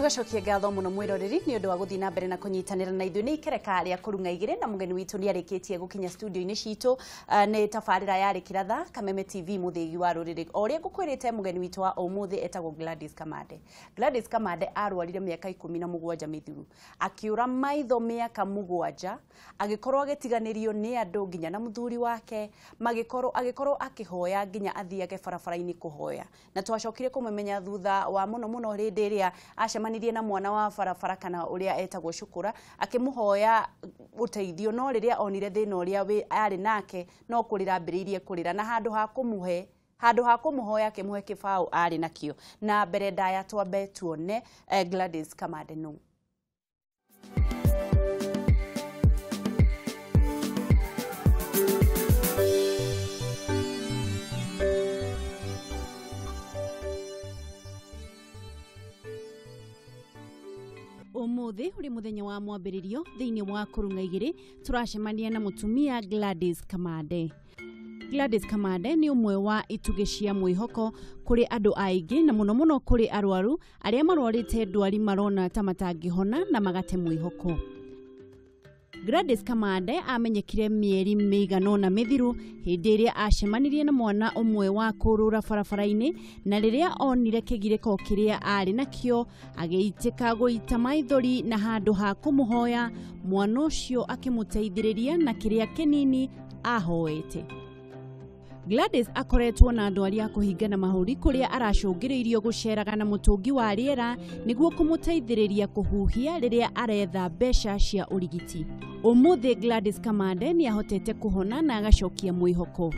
Tugacokia ngatho muno mwiroreri ni undu wa guthii na mbere na kunyitanira na ithuĩ. Nĩ ikereka rĩa kũrung'a igĩrĩ na mũgeni witũ nĩ arĩkĩtie gũkinya studio-inĩ citũ. Nĩ tabarĩra ya Rĩkĩratha Kameme TV, mũthĩgi wa rũrĩrĩ. O ũrĩa ngũkwĩrĩte, mũgeni witũ wa ũmũthĩ etagwo Gladys Kamande. Gladys Kamande arwarire mĩaka 17 mĩthiru, akĩũra maitho mĩaka 7, agĩkorwo agĩtiganĩrio nĩ andũ nginya na mũthuri wake, magĩkorwo agĩkorwo akĩhoya nginya athiage barabara-inĩ kũhoya. Na twacokire kũmũmenya thutha wa mũno mũno hĩndĩ ĩrĩa acemanirie na mwana wa barabara kana ũrĩa etagwo Cukura, akĩmũhoya ũteithio. No rĩrĩa onire thĩna ũrĩa arĩ nake, no kũrĩra ambĩrĩirie kũrĩra, na handũ ha kũmũhe, handũ ha kũmũhoya, akĩmũhe kĩbaũ arĩ nakĩo. Na mbere ndaya twambe tuone Gladys Kamande nũ. Ũmũthĩ ũrĩ mũthenya wa mwambĩrĩrio thĩinĩ wa kũrung'a igĩrĩ, tũracemania na mũtumia Gladys Kamande. Gladys Kamande nĩ ũmwe wa itugĩ cia mwĩhoko kũrĩ andũ aingĩ, na mũno mũno kũrĩ arwaru arĩa marwarĩte ndwari marona ta matangĩhona na magate mwĩhoko. Gladys Kamande amenyekire mĩeri mĩigana ũna mĩthiru hĩndĩ ĩrĩa acemanirie na mwana ũmwe wa kũrũra barabara-inĩ, na rĩrĩa onire kĩgirĩko kĩrĩa arĩ nakĩo, agĩitĩka gũita maithori, na handũ ha kũmũhoya, mwana ũcio akĩmũteithĩrĩria na kĩrĩa kĩnini ahoete. Gladys akoretwo na ndwari ya kũhingana mahũri, kũrĩa aracũngĩrĩirio gũceraga na mũtũngi wa rĩera nĩguo kũmũteithĩrĩria kũhuhia rĩrĩa aretha mbeca cia ũrigiti. Ũmũthĩ Gladys Kamande nĩ ahotete kũhona na agacokia mwĩhoko.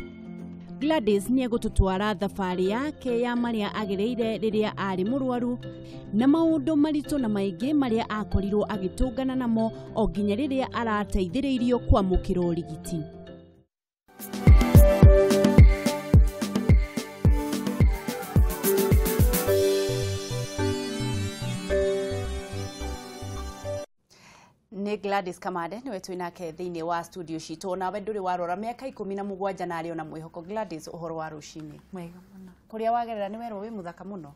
Gladys nĩ egũtũtwara thabarĩ yake ya marĩa agereire rĩrĩa arĩ mũrwaru, na maũndũ maritũ na maingĩ marĩa akorirwo agĩtũngana namo o nginya rĩrĩa arateithĩrĩirio kwamũkĩra ũrigiti. Nĩ Gladys Kamande nĩwe twĩ nake thĩinĩ wa studio citũ. Nawe ndũrĩ warora mĩaka 17 na arĩ ona mwĩhoko. Gladys, ũhoro wa rũcinĩ? Mwega mũno. Kũrĩa wagerera nĩ werwo wĩ mũthaka mũno.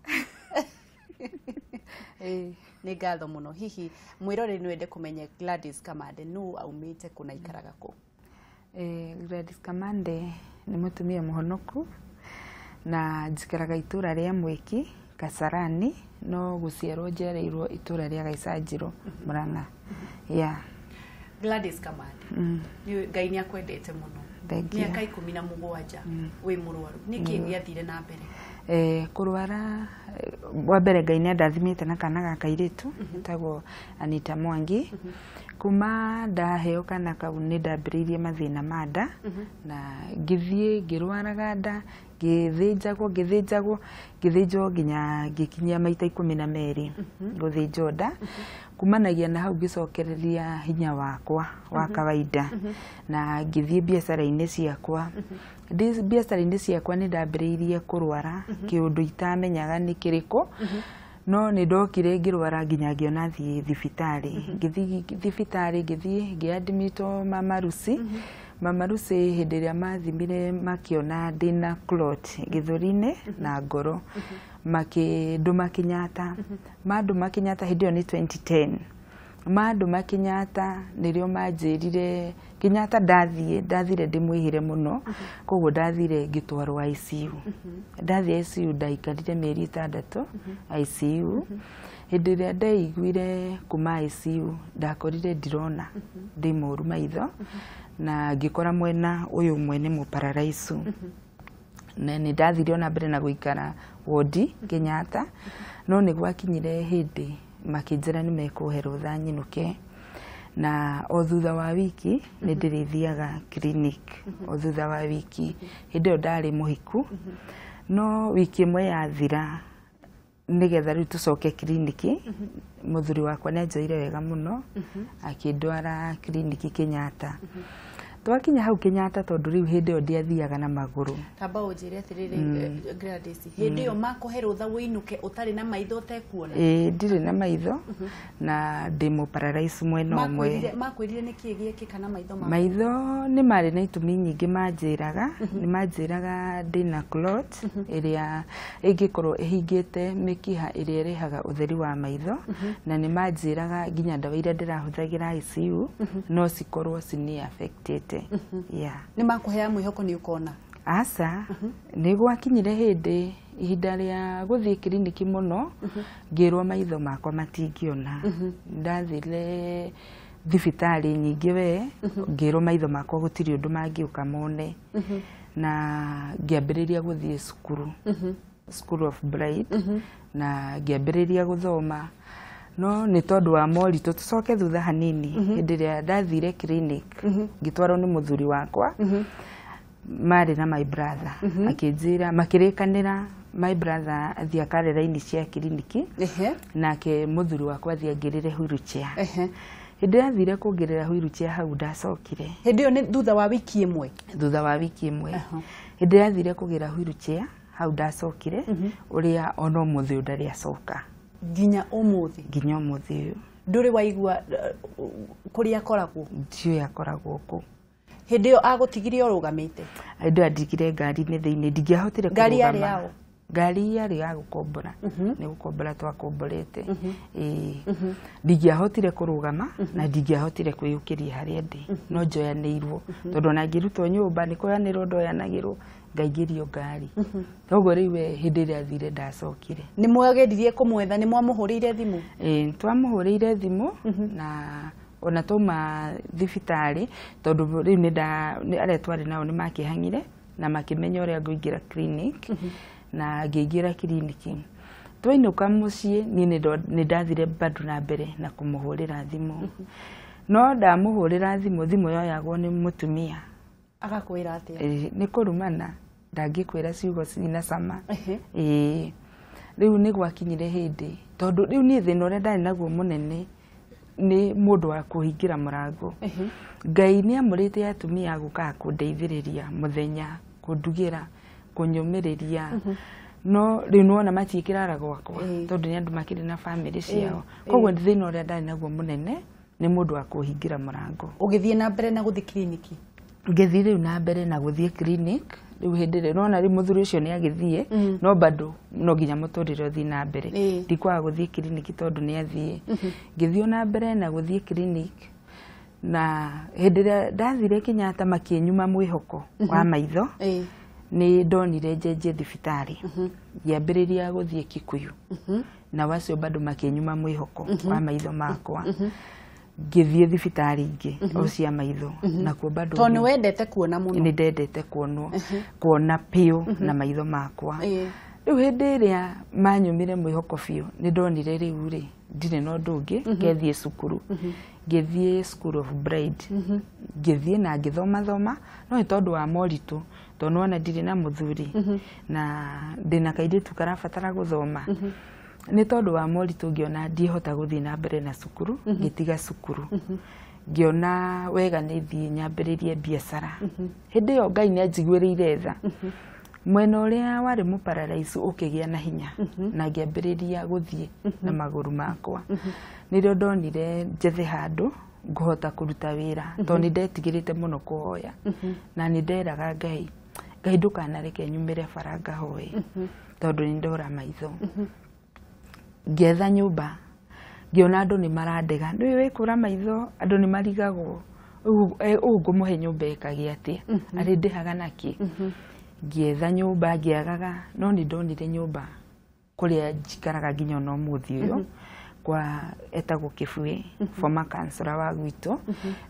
Ĩĩ. Nĩ ngatho mũno. Hihi mwĩroreri nĩ wende kũmenya Gladys Kamande nũ, aumĩte kũ na aikaraga kũ? Gladys Kamande nĩ mũtumia mũhonoku na njikaraga itũra rĩa Mwĩki, Kasarani, no gũciarwo njiarĩirwo itũra rĩa Gaicanjirũ, Murang'a. Yeah. Gladys Kamande, Ngai nĩ akwendete mũno. Thank you. Mĩaka 17 wĩ mũrwaru, nĩkĩ gĩathire na mbere? Kũrwara, wa mbere Ngai nĩ andathimĩte na kana ga kairĩtu etagwo Anita Mwangi. Kuma ndaheo kana kau nĩ ndambĩrĩirie mathĩna ma nda, na ngĩthiĩ ngĩrwaraga nda, ngĩthĩnjagwo, ngĩthĩnjagwo, ngĩthĩnjwo nginya ngĩkinyia maita 12 gũthĩnjwo nda. Kumanagia na hau ngĩcokereria hinya wakwa wa kawaida na ngĩthiĩ biacara-inĩ ciakwa. Ndĩ biacara-inĩ ciakwa nĩ ndambĩrĩirie kũrwara kĩũndũ itamenyaga nĩ kĩrĩkũ, no nĩ ndokire ngĩrwara nginya ngĩona thiĩ thibitarĩ. Ngĩthiĩ thibitarĩ, ngĩthiĩ ngĩadmitwo Mama Lucy. Mama Lucy hĩndĩ ĩrĩa mathimire makĩona ndĩna clot gĩthũri-inĩ na ngoro, makĩndũma Kenyatta. Mandũma Kenyatta hĩndĩ ĩyo nĩ 2010. Mandũma Kenyatta nĩrĩo manjĩrire Kenyatta ndathiĩ, ndathire ndĩmwĩhĩre mũno, koguo ndathire ngĩtwarwo ICU. Ndathiĩ ICU ndaikarire mĩeri 6 ICU. Hĩndĩ ĩrĩa ndeiguire kuma ICU ndakorire ndirona, ndĩ mũru maitho, na ngĩkora mwena ũyũ ũmwe nĩ mũpararaicu. Na nĩ ndathire ona mbere na gũikara wodi Kenyatta, no nĩ gwakinyire hĩndĩ makĩnjĩra nĩ mekũhe rũtha nyinũke, na o thutha wa wiki nĩ ndĩrĩthiaga clinic, o thutha wa wiki. Hĩndĩ ĩyo ndarĩ mũhiku, no wiki ĩmwe yathira nĩgetha rĩu tũcoke kiriniki, mũthuri wakwa nĩ anjoire wega mũno akĩndwara kiriniki Kenyatta. Twakinya hau Kenyatta tondũ rĩu hĩndĩ ĩyo ndiathiaga na magũrũ. Tamba ũnjĩre atĩrĩrĩ Gladys, hĩndĩ ĩyo makũhe rũtha wũinũke ũtarĩ na maitho ũtekuona? Ĩĩ ndirĩ na maitho na ndĩ mũ paralyze mwena ũmwe. Makwĩrire nĩkĩĩ gĩekĩka na maitho maku? Maitho nĩ marĩ na itũmi nyingĩ manjĩraga, nĩ manjĩraga ndĩna clot ĩrĩa ĩngĩkorwo ĩhingĩte mĩkiha ĩrĩa ĩrehaga ũtheri wa maitho, na nĩ manjĩraga nginya ndawa iria ndĩrahũthagĩra ICU no cikorwo cini affectĩte. Yeah. Nĩ makũheaga mwĩhoko nĩ ũkona? Aca, nĩ gwakinyire hĩndĩ ihinda rĩa gũthiĩ kiriniki mũno, ngĩrwo maitho makwa matingĩona. Ndathire thibitarĩ nyingĩ we, ngĩrwo maitho makwa gũtirĩ ũndũ mangĩũka mone. Na ngĩambĩrĩria gũthiĩ cukuru, School of Blind, na ngĩambĩrĩria gũthoma. No nĩ tondũ wa moritũ, tũcoke thutha hanini, hĩndĩ ĩrĩa ndathire clinic, ngĩtwarwo nĩ mũthuri wakwa, marĩ na my brother, akĩnjĩra makĩrĩkanĩra my brother athiĩ akare raini cia kiriniki, nake mũthuri wakwa athiĩ angĩrĩre wheelchair. Hĩndĩ ĩrĩa athire kũngĩrĩra wheelchair hau ndacokire. Hĩndĩ ĩyo nĩ thutha wa wiki ĩmwe? Thutha wa wiki ĩmwe. Hĩndĩ ĩrĩa athire kũgĩra wheelchair hau ndacokire, ũrĩa ona ũmũthĩ ũyũ ndarĩ acoka. Nginya ũmũthĩ? Nginya ũmũthĩ ũyũ. Ndũrĩ waigua kũrĩa akoragwo? Ndiũĩ akoragwo kũ. Hĩndĩ ĩyo agũtigire ũrũgamĩte? Hĩndĩ ĩyo andigire ngari-inĩ thĩinĩ, ndingĩahotire kũrũgama. Ngari yarĩ yaũ? Ngari yarĩ ya gũkombora, nĩ gũkombora twakomborete. Ĩĩ. Ndingĩahotire kũrũgama na ndingĩahotire kwĩyũkĩria harĩa ndĩ, no njoyanĩirwo tondũ ona ngĩrutwo nyũmba nĩ kũoyanĩrwo ndoyanagĩrwo ngaingĩrio ngari. Koguo rĩu we hĩndĩ ĩrĩa athire ndacokire. Nĩ mwageririe kũmwetha, nĩ mwamũhũrĩire thimũ? Ĩĩ, twamũhũrĩire thimũ na ona twauma thibitarĩ tondũ rĩu arĩa twarĩ nao nĩ makĩhang'ire na makĩmenya ũrĩa ngũingĩra clinic, na ngĩingĩra kiriniki. Twainũka mũciĩ niĩ nĩ ndathire bado na mbere na kũmũhũrĩra thimũ. No ndamũhũrĩra thimũ, thimũ yoyagwo nĩ mũtumia. Agakwĩra atĩa? Nĩ kũrumana, ndangĩkwĩra ciugo cina cama. Ĩĩ. Rĩu nĩ gwakinyire hĩndĩ tondũ rĩu niĩ thĩna ũrĩa ndarĩ naguo mũnene nĩ mũndũ wa kũhingĩra mũrango. Ngai nĩ amũrĩte atumia gũkaga kũndeithĩrĩria mũthenya, kũndugĩra, kũnyũmĩrĩria. No rĩu nĩwona matiĩkĩrara gwakwa tondũ nĩ andũ makĩrĩ na bamĩrĩ ciao. Koguo thĩna ũrĩa ndarĩ naguo mũnene nĩ mũndũ wa kũhingĩra mũrango. Ũgĩthiĩ na mbere na gũthiĩ kiriniki? Ngĩthiĩ rĩu na mbere na gũthiĩ clinic. Rĩu hĩndĩ ĩrĩa nĩwona rĩu mũthuri ũcio nĩ agĩthiĩ, no bado no nginya mũtũrĩre ũthiĩ na mbere. Ndikwaga gũthiĩ kiriniki tondũ nĩ athiĩ. Ngĩthiĩ na mbere na gũthiĩ clinic, na hĩndĩ ĩrĩa ndathire Kenyatta makĩnyuma mwĩhoko wa maitho, nĩ ndonire njenjie thibitarĩ. Ngĩambĩrĩria gũthiĩ Kikuyu. Na acio bado makĩnyuma mwĩhoko wa maitho makwa. Ngĩthiĩ thibitarĩ ingĩ o cia maitho, nakuo bado Tondũ nĩ wendete kuona mũno. Nĩ ndendete kuona biũ na maitho makwa. Rĩu hĩndĩ ĩrĩa manyumire mwĩhoko biũ, nĩ ndonire rĩu rĩ ndirĩ na ũndũ ũngĩ, ngethiĩ cukuru. Ngĩthiĩ School of Blind. Ngĩthiĩ na ngĩthomathoma, no nĩ tondũ wa moritũ, tondũ nĩwona ndirĩ na mũthuri na ndĩna kairĩtu karabatara gũthoma. Nĩ tondũ wa moritũ ngĩona ndiĩhota gũthiĩ na mbere na cukuru, ngĩtiga cukuru. Ngĩona wega nĩ thiĩ nyambĩrĩrie biacara. Hĩndĩ ĩyo Ngai nĩ anjiguĩrĩire tha. Mwena ũrĩa warĩ mũparalaicu ũkĩgĩa na hinya na ngĩambĩrĩria gũthiĩ na magũrũ makwa. Nĩrĩo ndonire njethe handũ ngũhota kũruta wĩra tondũ nĩ ndetigĩrĩte mũno kũhoya. Na nĩ nderaga Ngai, Ngai ndũkanareke nyumĩre bara ngahoe tondũ nĩ ndora maitho. Ngĩetha nyũmba, ngĩona andũ nĩ marandega, nĩũĩ wĩkũra maitho andũ nĩ marigagwo, ũũ ngũmũhe nyũmba ĩkagĩa atĩa, arĩ ndĩhaga nakĩ. Ngĩetha nyũmba ngĩagaga, no nĩ ndonire nyũmba kũrĩa njikaraga nginya ona ũmũthĩ ũyũ, kwa etagwo Kĩbuĩ, former councillor wa gwitũ,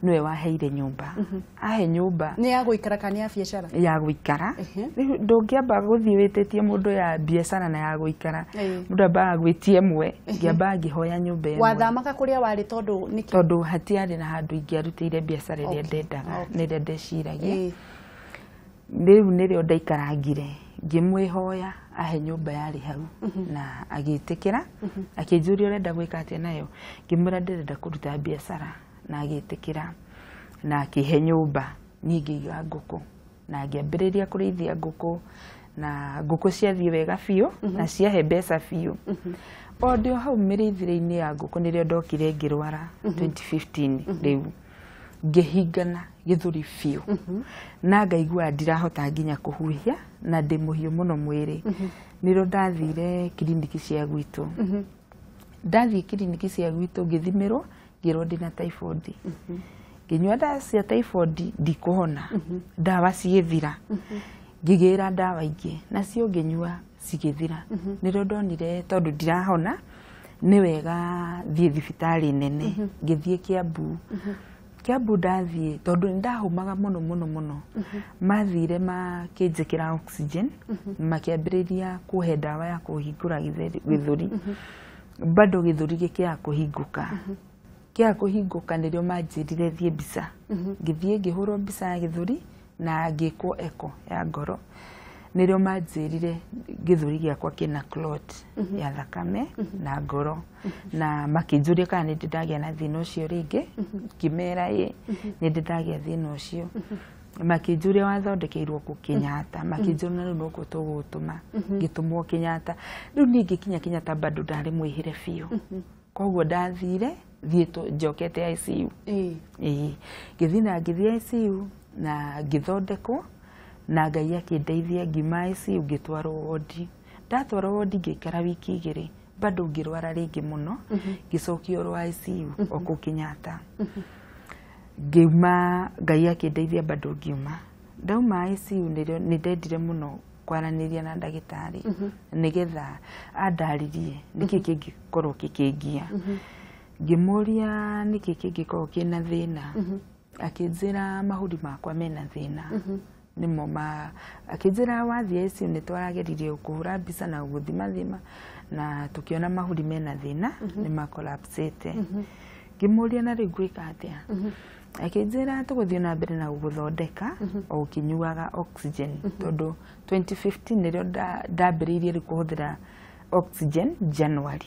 nĩwe waheire nyũmba. Ahe nyũmba. Nĩ ya gũikara kana nĩ ya biacara? Ya gũikara. Rĩu ndũngĩamba gũthiĩ wĩtĩtie mũndũ ya biacara na ya gũikara. Mũndũ ambaga gwĩtia ĩmwe, ngĩamba ngĩhoya nyũmba ĩmwe. Wathamaga kũrĩa warĩ tondũ nĩkĩ? Tondũ hatiarĩ na handũ ingĩarutĩire biacara ĩrĩa ndendaga, na ĩrĩa ndeciragia. Rĩu nĩrĩo ndaikarangire, ngĩmwĩhoya ahe nyũmba yarĩ hau na agĩtĩkĩra, akĩnjũria ũrenda gwĩka atĩa nayo, ngĩmwĩra ndĩrenda kũruta biacara na agĩtĩkĩra na akĩhe nyũmba. Niĩ ngĩiga ngũkũ na ngĩambĩrĩria kũrĩithia ngũkũ, na ngũkũ ciathiĩ wega biũ na ciahe mbeca biũ. O ndĩ o hau mĩrĩithĩrie-inĩ ya ngũkũ nĩrĩo ndokire ngĩrwara 2015. Rĩu ngĩhingana gĩthũri biũ na ngaigua ndirahota nginya kũhuhia na ndĩ mũhiũ mũno mwĩrĩ. Nĩrĩo ndathire kiriniki cia gwitũ. Ndathiĩ kiriniki cia gwitũ ngĩthimĩrwo, ngĩrwo ndĩna typhoid. Ngĩnyua ndawa cia typhoid ndikũhona, ndawa cigĩthira. Ngĩgĩra ndawa ingĩ nacio ngĩnyua cigĩthira. Nĩrĩo ndonire tondũ ndirahona nĩ wega thiĩ thibitarĩ nene. Ngĩthiĩ Kiambu. Kiambu ndathiĩ, tondũ nĩ ndahũmaga mũno mũno mũno, mathire makĩnjĩkĩra oxygen, makĩambĩrĩria kũhe ndawa ya kũhingũra gĩthũri. Bado gĩthũri gĩkĩaga kũhingũka. Kĩaga kũhingũka nĩrĩo manjĩrire thiĩ mbica. Ngĩthiĩ ngĩhũrwo mbica ya gĩthũri na ngĩkwo echo ya ngoro. Nĩrĩo manjĩrire gĩthũri gĩakwa kĩna clot ya thakame na ngoro, na makĩnjũria kana nĩ ndĩ ndagĩa na thĩna ũcio rĩngĩ. Ngĩmera ĩ, nĩ ndĩ ndagĩa thĩna ũcio. Makĩnjũria wathondekeirwo kũ? Kenyatta. Makĩnjũria na rĩu nũkũ tũgũgũtũma. Ngĩtũmwo Kenyatta. Rĩu niĩ ngĩkinya Kenyatta bado ndarĩ mwĩhĩre biũ, koguo ndathire thiĩtwo njokete ICU. Ĩĩ, ngĩthiĩ na ngĩthiĩ ICU na ngĩthondekwo na Ngai akĩndeithia. Ngiuma ICU ngĩtwarwo wodi. Ndatwarwo wodi ngĩikara wiki 2, bado ngĩrwara rĩngĩ mũno, ngĩcokio ro ICU o kũu Kenyatta. Ngiuma, Ngai akĩndeithia, bado ngiuma. Ndauma ICU nĩrĩo nĩ ndendire mũno kwaranĩria na ndagĩtarĩ nĩgetha andarĩrie nĩkĩ kĩngĩkorwo gĩkĩngia. Ngĩmũria nĩkĩ kĩngĩkorwo kĩna thĩna, akĩnjĩra mahũri makwa mena thĩna nĩmo ma. Akĩnjĩra wathiĩ ICU nĩ twarageririe kũhũra mbica na gũthimathima na tũkĩona mahũri mena thĩna, nĩ makolapsĩte. Ngĩmũria na rĩu ngwĩka atĩa? Akĩnjĩra tũgũthiĩ na mbere na gũgũthondeka o ũkĩnyuaga oxygen, tondũ 2015 nĩrĩo ndambĩrĩirie rĩu kũhũthĩra oxygen January.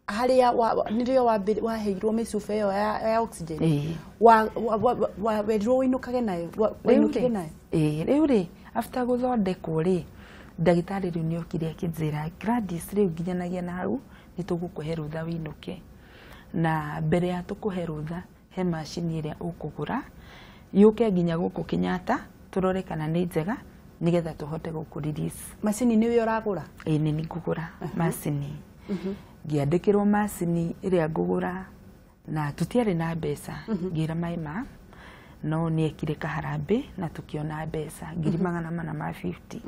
Harĩa nĩrĩo waheirwo mĩcuba ĩyo ya oxygen? Ĩĩ. Werirwo wĩinũkage nayo, wainũkire nayo? Ĩĩ, rĩu rĩ, after gũthondekwo rĩ, ndagĩtarĩ rĩu nĩ okire akĩnjĩra, "Gladys, rĩu nginyanagia na hau nĩ tũgũkũhe rũtha wĩinũke, na mbere ya tũkũhe rũtha he macini ĩrĩa ũkũgũra yũke nginya gũkũ Kenyatta tũrore kana nĩ njega nĩgetha tũhote gũkũ release." Macini nĩwe ũragũra? Ĩĩ, nĩ ngũgũra macini. Ngĩandĩkĩrwo macini ĩrĩa ngũgũra na tũtiarĩ na mbeca. Ngĩra my ma no nĩ ekire kaharambĩ na tũkĩona mbeca 450,000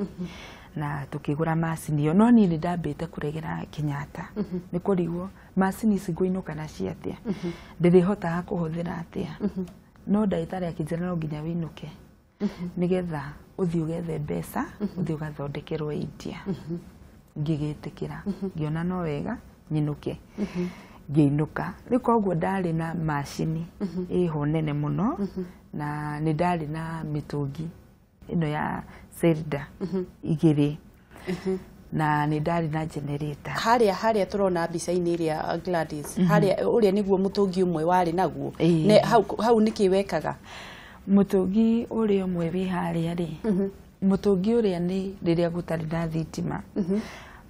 na tũkĩgũra macini ĩyo. No niĩ nĩ ndambĩte kũregera Kenyatta nĩ kũrigwo macini ici ngũinũka nacio atĩa, ndĩrĩhotaga kũhũthĩra atĩa. No ndagĩtarĩ akĩnjĩra no nginya wĩinũke nĩgetha ũthiĩ ũgethe mbeca ũthiĩ ũgathondekerwo India. Ngĩgĩtĩkĩra, ngĩona no wega nyinũke. Ngĩinũka rĩu, koguo ndarĩ na macini ĩho nene mũno na nĩ ndarĩ na mĩtũngi ĩno ya cylinder 2 na nĩ ndarĩ na generator. Harĩa tũrona mbica-inĩ ĩrĩa, Gladys, harĩa ũrĩa nĩguo mũtũngi ũmwe warĩ naguo? Ĩĩ. Ne hau nĩkĩ wekaga? Mũtũngi ũrĩa ũmwe wĩ harĩa rĩ, mũtũngi ũrĩa nĩ rĩrĩa gũtarĩ na thitima.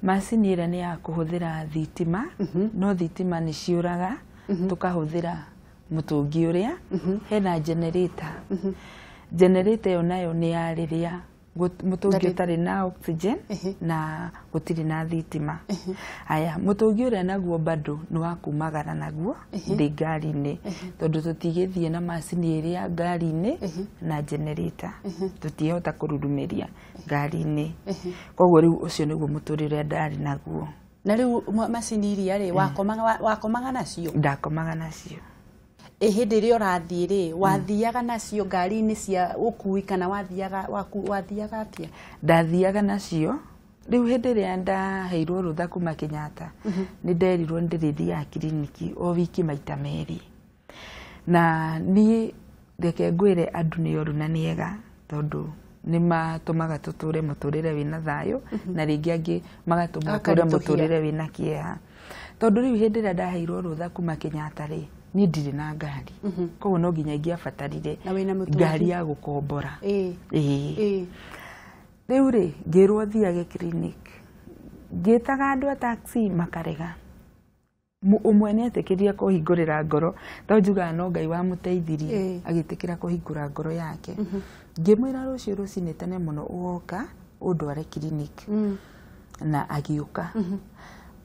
Macini ĩrĩa nĩ ya kũhũthĩra thitima, no thitima nĩ ciũraga, tũkahũthĩra mũtũngi ũrĩa. Hena generator. Generator ĩyo nayo nĩ ya rĩrĩa mũtũngi ũtarĩ na oxygen na gũtirĩ na thitima. Aya, mũtũngi ũrĩa naguo bado nĩ wa kumagara naguo ndĩ ngari-inĩ, tondũ tũtigĩthiĩ na macini ĩrĩa ngari-inĩ na generator, tũtihota kũrurumĩria ngari-inĩ. Koguo rĩu ũcio nĩguo mũtũrĩre ũrĩa ndarĩ naguo. Na rĩu macini iria rĩ, wakomaga nacio? Ndakomaga nacio. Ĩ hĩndĩ ĩrĩa ũrathiĩ rĩ, wathiaga nacio ngari-inĩ cia ũkui kana wathiaga atĩa? Ndathiaga nacio. Rĩu hĩndĩ ĩrĩa ndaheirwo rũtha kuma Kenyatta, nĩ nderirwo nĩ ndĩrĩthiaga kiriniki o wiki maita merĩ. Na niĩ reke ngwĩre, andũ nĩ oru na nĩ ega, tondũ nĩ matũmaga tũtũre mũtũrĩre wĩna thayũ na rĩngĩ angĩ magatũma tũre Akaritũhia. mũtũrĩre wĩna kĩeha. Tondũ rĩu hĩndĩ ĩrĩa ndaheirwo rũtha kuma Kenyatta rĩ, Niĩ ndirĩ na ngari, koguo no nginya ingĩabatarire Na wĩna mũtũngi. Ngari ya gũkombora. Ĩĩ. Ĩĩ. Ĩĩ. Rĩu rĩ, ngĩrwo thiage clinic, ngĩtaga andũ a taxi makarega. Ũmwe nĩ etĩkĩrire kũhingũrĩra ngoro, to njugaga no Ngai wamũteithirie. Agĩtĩkĩra kũhingũra ngoro yake. Ngĩmwĩra rũciũ rũcinĩ tene mũno ũgoka ũndware clinic, na agĩũka.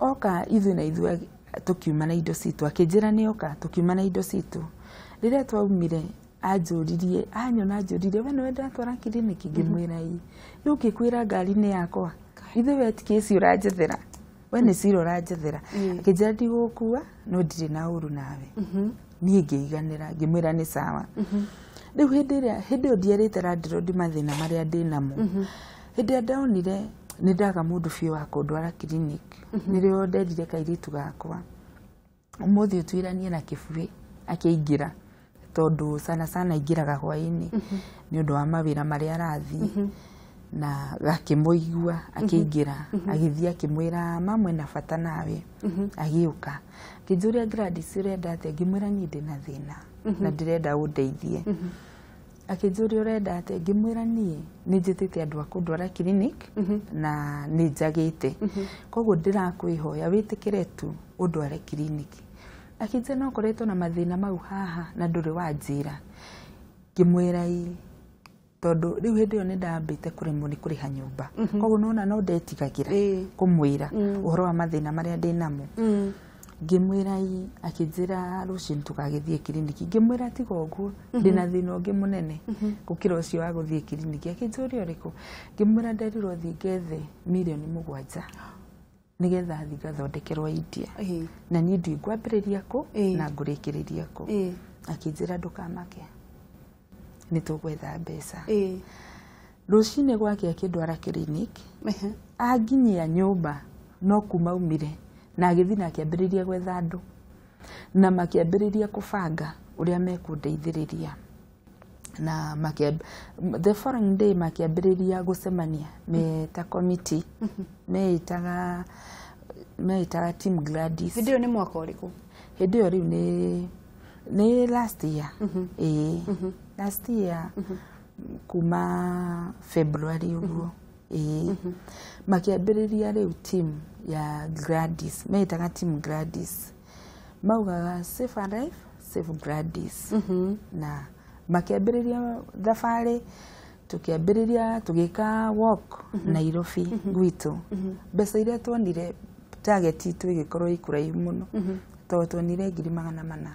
Oka, ithuĩ na ithuĩ tũkiuma na indo citũ. Akĩnjĩra nĩ oka, tũkiuma na indo citũ. Rĩrĩa twaumire, anjũririe, anyona anjũririe, "We nĩwe ndatwara kiriniki?" Ngĩmwĩra, "Ĩ." "Rĩu ngĩkwĩra ngari-inĩ yakwa ithe, we ti kĩci ũranjethera, we nĩ cira ũranjethera." Akĩnjĩra, "Ndigũgũkua, no ndirĩ na ũru nawe." Niĩ ngĩiganĩra, ngĩmwĩra nĩ sawa. Rĩu hĩndĩ ĩrĩa, hĩndĩ ĩyo ndierĩte landlord mathĩna marĩa ndĩ namo. Hĩndĩ ĩrĩa ndonire nĩ ndaga mũndũ biũ wa kũndwara clinic, nĩrĩo nderire kairĩtu gakwa, "Ũmũthĩ ũtuĩranie na kĩbuĩ." Akĩingĩra, tondũ sana sana aingĩraga hwaĩ-inĩ nĩ ũndũ wa mawĩra marĩa arathiĩ, na gakĩmũigua akĩingĩra, agĩthiĩ akĩmwĩra, "Mama ena bata nawe." Agĩũka akĩnjũria, "Gladys, ũrenda atĩa?" Ngĩmwĩra, "Niĩ ndĩna thĩna na ndĩrenda ũndeithie." Akĩnjũria, "Ũrenda atĩa?" Ngĩmwĩra, "Niĩ nĩ njĩtĩte andũ a kũndwara clinic na nĩ njagĩte, koguo ndĩrakwĩhoya wĩtĩkĩre tu ũndware clinic." Akĩnjĩra, "No ũkoretwo na mathĩna mau haha na ndũrĩ wanjĩra?" Ngĩmwĩra, "Ĩ," tondũ rĩu hĩndĩ ĩyo nĩ ndambĩte kũremwo nĩ kũrĩha nyũmba, koguo nona no ndetigagĩra kũmwĩra ũhoro wa mathĩna marĩa ndĩ namo. Ngĩmwĩra, "Ĩ." Akĩnjĩra, "Rũciũ nĩtũgagĩthiĩ kiriniki." Ngĩmwĩra, "Tiga ũguo, ndĩna thĩna ũngĩ mũnene gũkĩra ũcio wa gũthiĩ kiriniki." Akĩnjũria, "Ũrĩkũ?" Ngĩmwĩra, "Nderirwo thiĩ ngethe 7 mirioni nĩgetha thiĩ ngathondekerwo India, na niĩ ndiũĩ ngwambĩrĩria kũ na ngũrĩkĩrĩria kũ." Akĩnjĩra, "Ndũkamake, nĩ tũgwetha mbeca." Rũcinĩ gwake akĩndwara clinic. Anginyia nyũmba no kuma aumire na agĩthiĩ na akĩambĩrĩria gwetha andũ, na makĩambĩrĩria kũbanga ũrĩa mekũndeithĩrĩria, na the following day makĩambĩrĩria gũcemania me ta committee, meĩtaga Team Gladys. Hĩndĩ ĩyo nĩ mwaka ũrĩkũ? Hĩndĩ ĩyo rĩu nĩ last year. Ĩĩ, last year, kuma February ũguo. Ĩĩ, makĩambĩrĩria rĩu team ya Gladys, meĩtaga Team Gladys, maugaga, "Save a life, save Gladys." Na makĩambĩrĩria thabarĩ, tũkĩambĩrĩria tũgĩka walk Nairobi gwitũ. Mbeca iria tuonire, target itũ ĩgĩkorwo ĩ kũraihu mũno, tondũ tuonire 400,000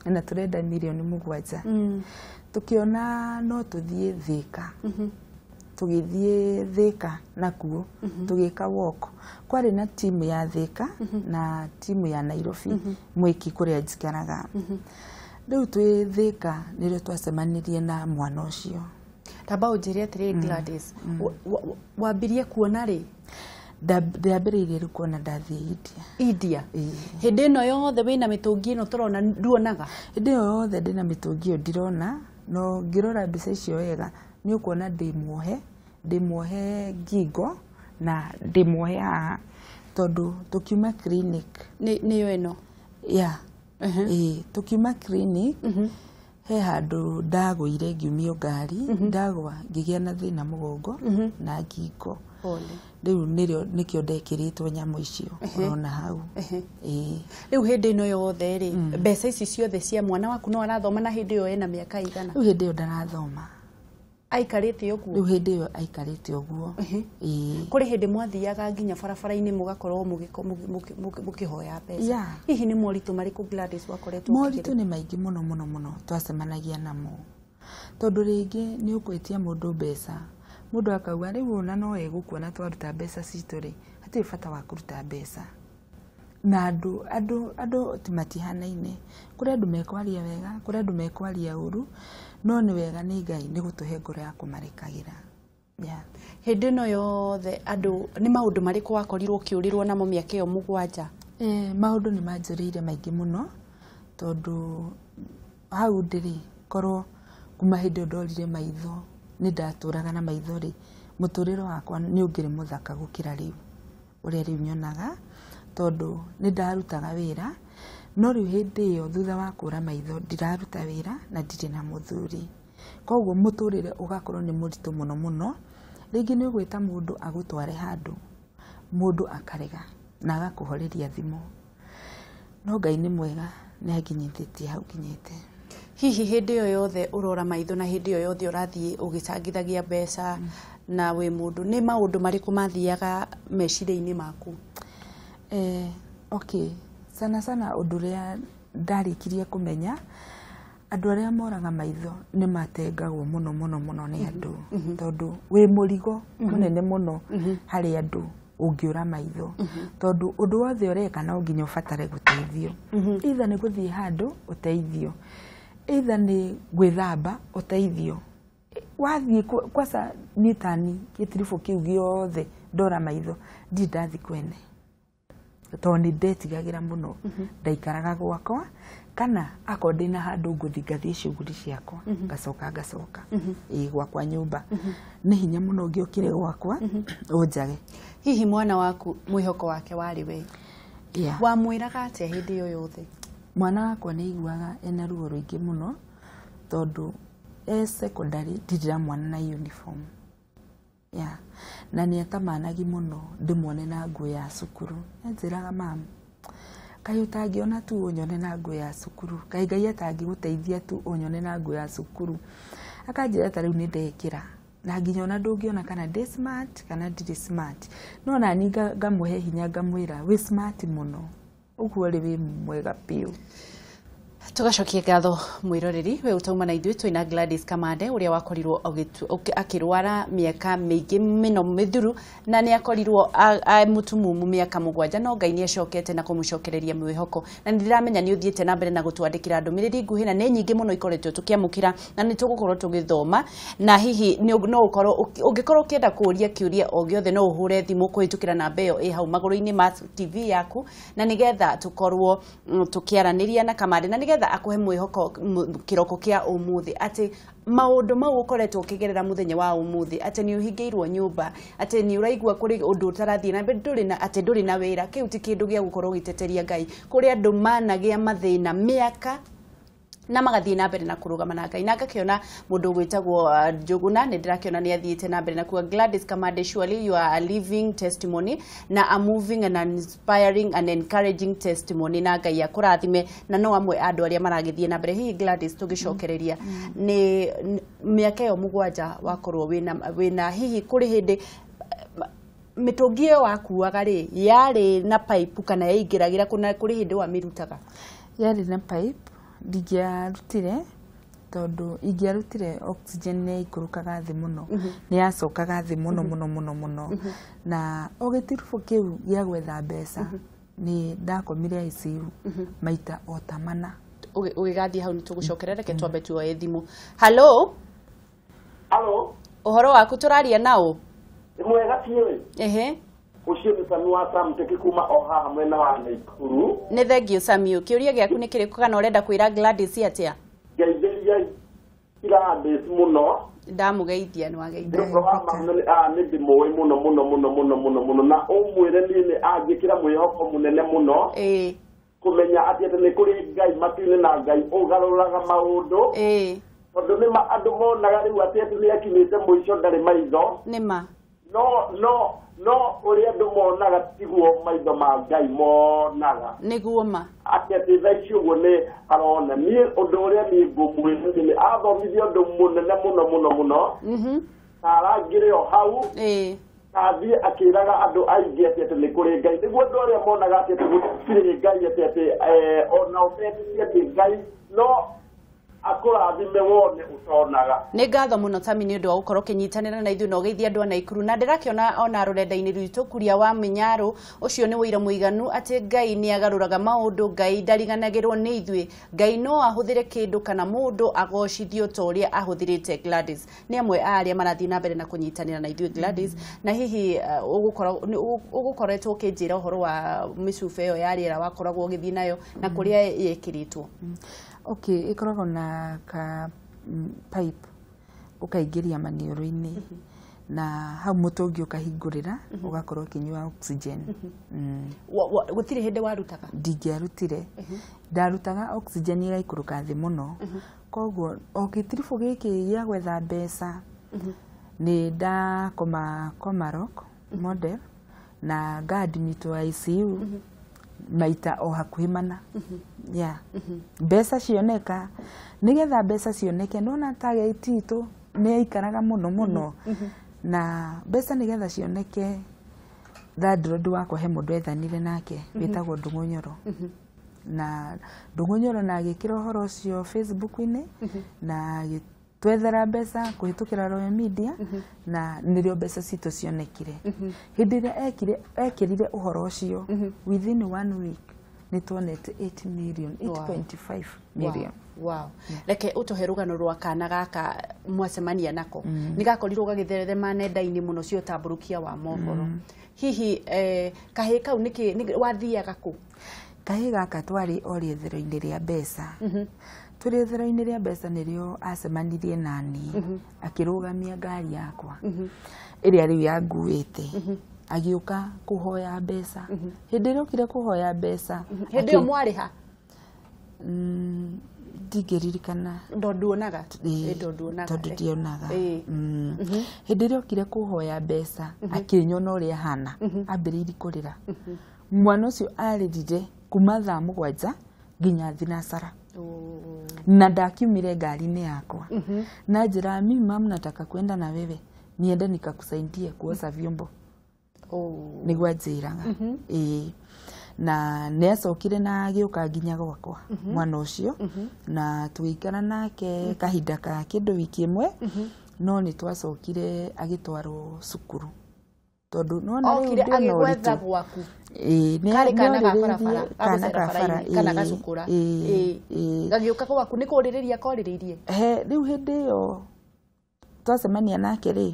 na tũrenda 7 mirioni. Tũkĩona no tũthiĩ Thĩka. Tũgĩthiĩ Thĩka nakuo tũgĩka walk. Kwarĩ na timu ya Thĩka na timu ya Nairobi mwĩki kũrĩa njikaraga. Rĩu twĩ Thĩka nĩrĩo twacemanirie na mwana ũcio. Tamba ũnjĩre atĩrĩrĩ, Gladys, wambirie kuona rĩ? Ndambĩrĩirie rĩu kuona ndathiĩ India. India? Ĩĩ. Hĩndĩ ĩno yothe wĩna mĩtũngi ĩno tũrona, nduonaga? Hĩndĩ ĩyo yothe ndĩna mĩtũngi ĩyo ndirona, no ngĩrora mbica icio wega nĩ ũkuona ndĩ muohe ngingo na ndĩ muohe haha, tondũ tũkiuma clinic. Nĩyo ĩno? Ya, ĩĩ, tũkiuma clinic he handũ ndagũire, ngiumio ngari, ndagwa ngĩgĩa na thĩna mũgongo na ngingo. Pole. Rĩu nĩrĩo nĩkĩo ndekĩrĩtwo nyamũ icio ũrona hau. Ĩĩ. Rĩu hĩndĩ ĩno yothe rĩ, mbeca ici ciothe cia mwana waku, no arathoma, na hĩndĩ ĩyo ena mĩaka igana? Rĩu hĩndĩ ĩyo ndarathoma. Aikarĩte ũguo? Rĩu hĩndĩ ĩyo aikarĩte ũguo, ĩĩ. Kũrĩ hĩndĩ mwathiaga nginya barabara-inĩ mũgakorwo mũkĩhoya mbeca? Yeah. Hihi nĩ moritũ marĩkũ, Gladys, wakoretwo Moritũ ũkĩgerera? nĩ maingĩ mũno mũno mũno twacemanagia namo, tondũ rĩngĩ nĩ ũgwĩtia mũndũ mbeca, mũndũ akauga, "Rĩu ona no egũkuona twaruta mbeca citũ rĩ, hatirĩ bata wa kũruta mbeca." Na andũ ti matihanaine. Kũrĩ andũ mekwaria wega, kũrĩ andũ mekwaria ũru, no nĩ wega nĩ Ngai nĩ gũtũhe ngoro ya kũmarekagĩra, yeah. Hĩndĩ ĩno yothe andũ, nĩ maũndũ marĩkũ wakorirwo ũkĩũrĩrwo namo mĩaka ĩyo 7? Maũndũ nĩ manjũrĩire maingĩ mũno, tondũ hau ndĩrĩ korwo kuma hĩndĩ ĩyo ndorire maitho, nĩ ndatũraga na maitho rĩ, mũtũrĩre wakwa nĩ ũngĩrĩ mũthaka gũkĩra rĩu ũrĩa rĩu nyonaga, tondũ nĩ ndarutaga wĩra. No rĩu hĩndĩ ĩyo thutha wa kũra maitho ndiraruta wĩra na ndirĩ na mũthuri, koguo mũtũrĩre ũgakorwo nĩ mũritũ mũno mũno. Rĩngĩ nĩ ũgwĩta mũndũ agũtware handũ, mũndũ akarega na agakũhoreria thimũ. No Ngai nĩ mwega, nĩ anginyithĩtie hau nginyĩte. Hihi hĩndĩ ĩyo yothe ũrora maitho na hĩndĩ ĩyo yothe ũrathiĩ ũgĩcangithagia mbeca na wĩ mũndũ, nĩ maũndũ marĩkũ mathiaga meciria-inĩ maku? Okay, sana sana ũndũ ũrĩa ndarĩkirie kũmenya, andũ arĩa moraga maitho nĩ matengagwo mũno mũno mũno nĩ andũ, tondũ wĩ mũrigo mũnene mũno harĩ andũ ũngĩũra maitho, tondũ ũndũ wothe ũreka no nginya ũbatare gũteithio. Either nĩ gũthiĩ handũ ũteithio, either nĩ gwĩthamba ũteithio. Wathiĩ kwaca niĩ tani gĩtiribũ kĩu gĩothe ndora maitho ndirĩ ndathiĩ kwene, tondũ nĩ ndetigagĩra mũno. Ndaikaraga gwakwa, kana akorwo ndĩna handũ ngũthiĩ ngathiĩ shughuli ciakwa, ngacoka ngacoka ĩĩ gwakwa nyũmba. Nĩ hinya mũno ngĩokire gwakwa ũnjage. Hihi mwana waku mwĩhoko wake warĩ we? Yeah. Wamwĩraga atĩa hĩndĩ ĩyo yothe? Mwana wakwa nĩ aiguaga ena ruo rũingĩ mũno, tondũ e secondary ndirĩ ndĩramwona na uniform. Yeah. Na nĩ atamanagi mũno ndĩmuone na nguo ya cukuru. Anjĩraga, "Mam, kaĩ ũtangĩona tu ũnyone na nguo ya cukuru? Kaĩ Ngai atangĩgũteithia tu ũnyone na nguo ya cukuru?" Akanjĩra ta rĩu nĩ ndekĩra na nginya ona ndũngĩona kana ndĩ smart kana ndirĩ smart. No nani ngamũhe hinya, ngamwĩra wĩ smart mũno, ũguo rĩ wĩ mwega biũ. Tugacokia ngatho mwiroreri we utauma na ithuĩ twĩna Gladys Kamande ũrĩa wakorirwo akĩrwara mĩaka mĩingĩ mĩno mĩthuru, na nĩ akorirwo mũtumumu mĩaka 7, no Ngai nĩ acokete na kũmũcokereria mwĩhoko. Na nĩ ndĩramenya nĩ ũthiĩte na mbere na gũtwandĩkĩra ndũmĩrĩri nguhĩ, na nĩ nyingĩ mũno ikoretwo tũkĩamũkĩra, na nĩ tũgũkorwo tũgĩthoma. Na hihi no ũkorwo ũngĩkorwo ũkĩenda kũũria kĩũria o gĩothe, no ũhũre thimũ kũhĩtũkĩra namba ĩyo ĩ hau magũrũ-inĩ ma TV yaku, na nĩgetha tũkorwo tũkĩaranĩria na Kamande, na nĩgetha akũhe mwĩhoko kĩroko kĩa ũmũthĩ atĩ maũndũ mau ũkoretwo ũkĩgerera mũthenya wa ũmũthĩ, atĩ nĩ ũhingĩirwo nyũmba, atĩ nĩ ũraigua kũrĩ ũndũ ũtarathiĩ na mbere, ndũrĩ na atĩ ndũrĩ na wĩra, kĩu ti kĩndũ gĩa gũkorwo ũgĩteteria Ngai. Kũrĩ andũ managĩa mathĩna mĩaka na magathiĩ na mbere na kũrũgama na Ngai. Na ngakĩona mũndũ ũgwĩtagwo Njũgũna, nĩ ndĩrakĩona nĩ athiĩte na mbere na kuga, "Gladys Kamande, surely you are a living testimony na a moving and inspiring and encouraging testimony," na Ngai akũrathime. Na no amwe a andũ arĩa maragĩthiĩ na mbere. Hihi Gladys, tũgĩcokereria, nĩ mĩaka ĩyo 7 wakorwo wĩna, hihi kũrĩ hĩndĩ mĩtũngi ĩyo wakuaga rĩ yarĩ na pipe kana yaingĩragĩra kũ, na kũrĩ hĩndĩ wamĩrutaga? Yarĩ na pipe, ndingĩarutire tondũ ingĩarutire oxygen nĩ yaikũrũkaga thĩ mũno, nĩ yacokaga thĩ mũno mũno mũno mũno. Na o gĩtiribũ kĩu gĩa gwetha mbeca nĩ ndakomire ICU maita o ta 4. Ũgĩgathiĩ hau nĩ tũgũcokerera, reke twambe tuoye thimũ. Halo? Halo? Ũhoro waku, tũraria naũ? Nĩ mwega biũ. Ehe. Ũcio nĩ Sami wa Samteki kuma o haha mwena wa Naikuru. Nĩ thengio Samiu, kĩũria gĩaku nĩ kĩrĩkũ kana ũrenda kwĩra Gladys atĩa? Ngeithĩria Gladys mũno. Ndamũgeithia, nĩ wageithia. Nĩ ũhoro wa ma nĩ ndĩmũĩ mũno mũno mũno mũno mũno mũno, na ũmwĩre niĩ nĩ anjĩkĩra mwĩhoko mũnene mũno kũmenya atĩ atĩ nĩ kũrĩ Ngai matu-inĩ na Ngai ũgarũraga maũndũ, tondũ nĩ ma andũ monaga rĩu atĩ atĩ nĩ akinyĩte mũico, ndarĩ maitho. Nĩ ma. No ũrĩa andũ monaga tiguo maitho ma Ngai monaga. Nĩguo ma. Atĩ atĩ thaa ici ũguo nĩ arona. Niĩ ũndũ ũrĩa niĩ ngũmwĩra nĩ athomithia ũndũ mũnene mũno mũno mũno, na arangĩre o hau, athiĩ akĩraga andũ aingĩ atĩ atĩ nĩ kũrĩ Ngai, nĩguo andũ arĩa monaga atĩ atĩ gũtirĩ Ngai, atĩ atĩ onao metĩkie atĩ Ngai no akũrathime wone ũtonaga. Nĩ ngatho mũno Tami nĩ ũndũ wa gũkorwo ũkĩnyitanĩra na ithuĩ na ũgeithia andũ a Naikuru. Na ndĩrakĩona ona rũrenda-inĩ rwitũ Kuria wa Mĩnyarũ, ũcio nĩ ũira mũiganu atĩ Ngai nĩ agarũraga maũndũ, Ngai ndariganagĩrwo nĩ ithuĩ, Ngai no ahũthĩre kĩndũ kana mũndũ agocithio ta ũrĩa ahũthĩrĩte Gladys. Nĩ amwe a arĩa marathiĩ na mbere na kũnyitanĩra na ithuĩ Gladys. Na hihi ũgũkoretwo ũkĩnjĩra ũhoro wa mĩcuba ĩyo ya rĩera wakoragwo ũgĩthiĩ nayo na kũrĩa yekĩrĩtwo? Okay, ĩkoragwo na ka pipe ũkaingĩria maniũrũ-inĩ, Na hau mũtũngi ũkahingũrĩra ũgakorwo ũkĩnyua oxygen. Gũtirĩ hĩndĩ warutaga? Ndingĩarutire. Ndarutaga oxygen ĩgaikũrũka thĩ mũno. Koguo o gĩtiribũ gĩkĩ gĩa gwetha mbeca nĩ ndakoma Komarok model na ngaadmitwo ICU maita o hakuhĩ mana. Yeah. Mbeca cioneka, nĩgetha mbeca cioneke, nona target itũ nĩ yaikaraga mũno mũno. Na mbeca nĩgetha cioneke, landlord wakwa he mũndũ ethanire nake wĩtagwo Ndung'u Nyoro. Na Ndung'u Nyoro na agĩkĩra ũhoro ũcio Facebook-inĩ na agĩtwethera mbeca kũhĩtũkĩra Royal Media, na nĩrĩo mbeca citũ cionekire. Hĩndĩ ĩrĩa ekĩrire ũhoro ũcio, within 1 week nĩ tuonete 8 million, 8.5 million. Wow. Reke ũtũhe rũgano rwa kana gaka mwacemania nako. Nĩ gakorirwo gagĩtherema nenda-inĩ mũno cia ũtambũrũkia wa mohoro. Hihi kahĩĩ kau nĩkĩ wathiaga kũ? Kahĩĩ gaka twarĩ o rĩethero-inĩ rĩa mbeca. Tũrĩ rĩethero-inĩ rĩa mbeca nĩrĩo acemanirie nani, akĩrũgamia ngari yakwa ĩrĩa rĩu yanguĩte. Agĩũka kũhoya mbeca. Hĩndĩ ĩrĩa okire kũhoya mbeca, hĩndĩ ĩyo mwarĩha? Ndingĩririkana. Tondũ nduonaga. Tondũ ndionaga. Hĩndĩ ĩrĩa okire kũhoya mbeca, akĩnyona ũrĩa ahana, ambĩrĩirie kũrĩra. Mwana ũcio arĩrire kuma thaa 7 nginya thinacara. Na ndakiumire ngari-inĩ yakwa. Na njĩra, mimi mama nataka kwenda na wewe, niende nikakusaidie kuosha vyombo. Nĩguo anjĩraga. Ĩĩ. Na nĩ acokire na agĩũka nginya gwakwa mwana ũcio, na tũgĩikara nake kahinda ka kĩndũ wiki ĩmwe, no nĩ twacokire agĩtwarwo cukuru. Tondũ nĩwona rĩu okire ndĩna agĩgwetha ũritũ. gwaku. Ĩĩ, Karĩ kana ga nĩorĩrĩirie barabara, kana gagũcera ga bara, bara-inĩ, kana gacukũra. Ĩĩ. Gagĩũka gwaku nĩ kũrĩrĩria korĩrĩirie? He, rĩu hĩndĩ ĩyo twacemania nake rĩ,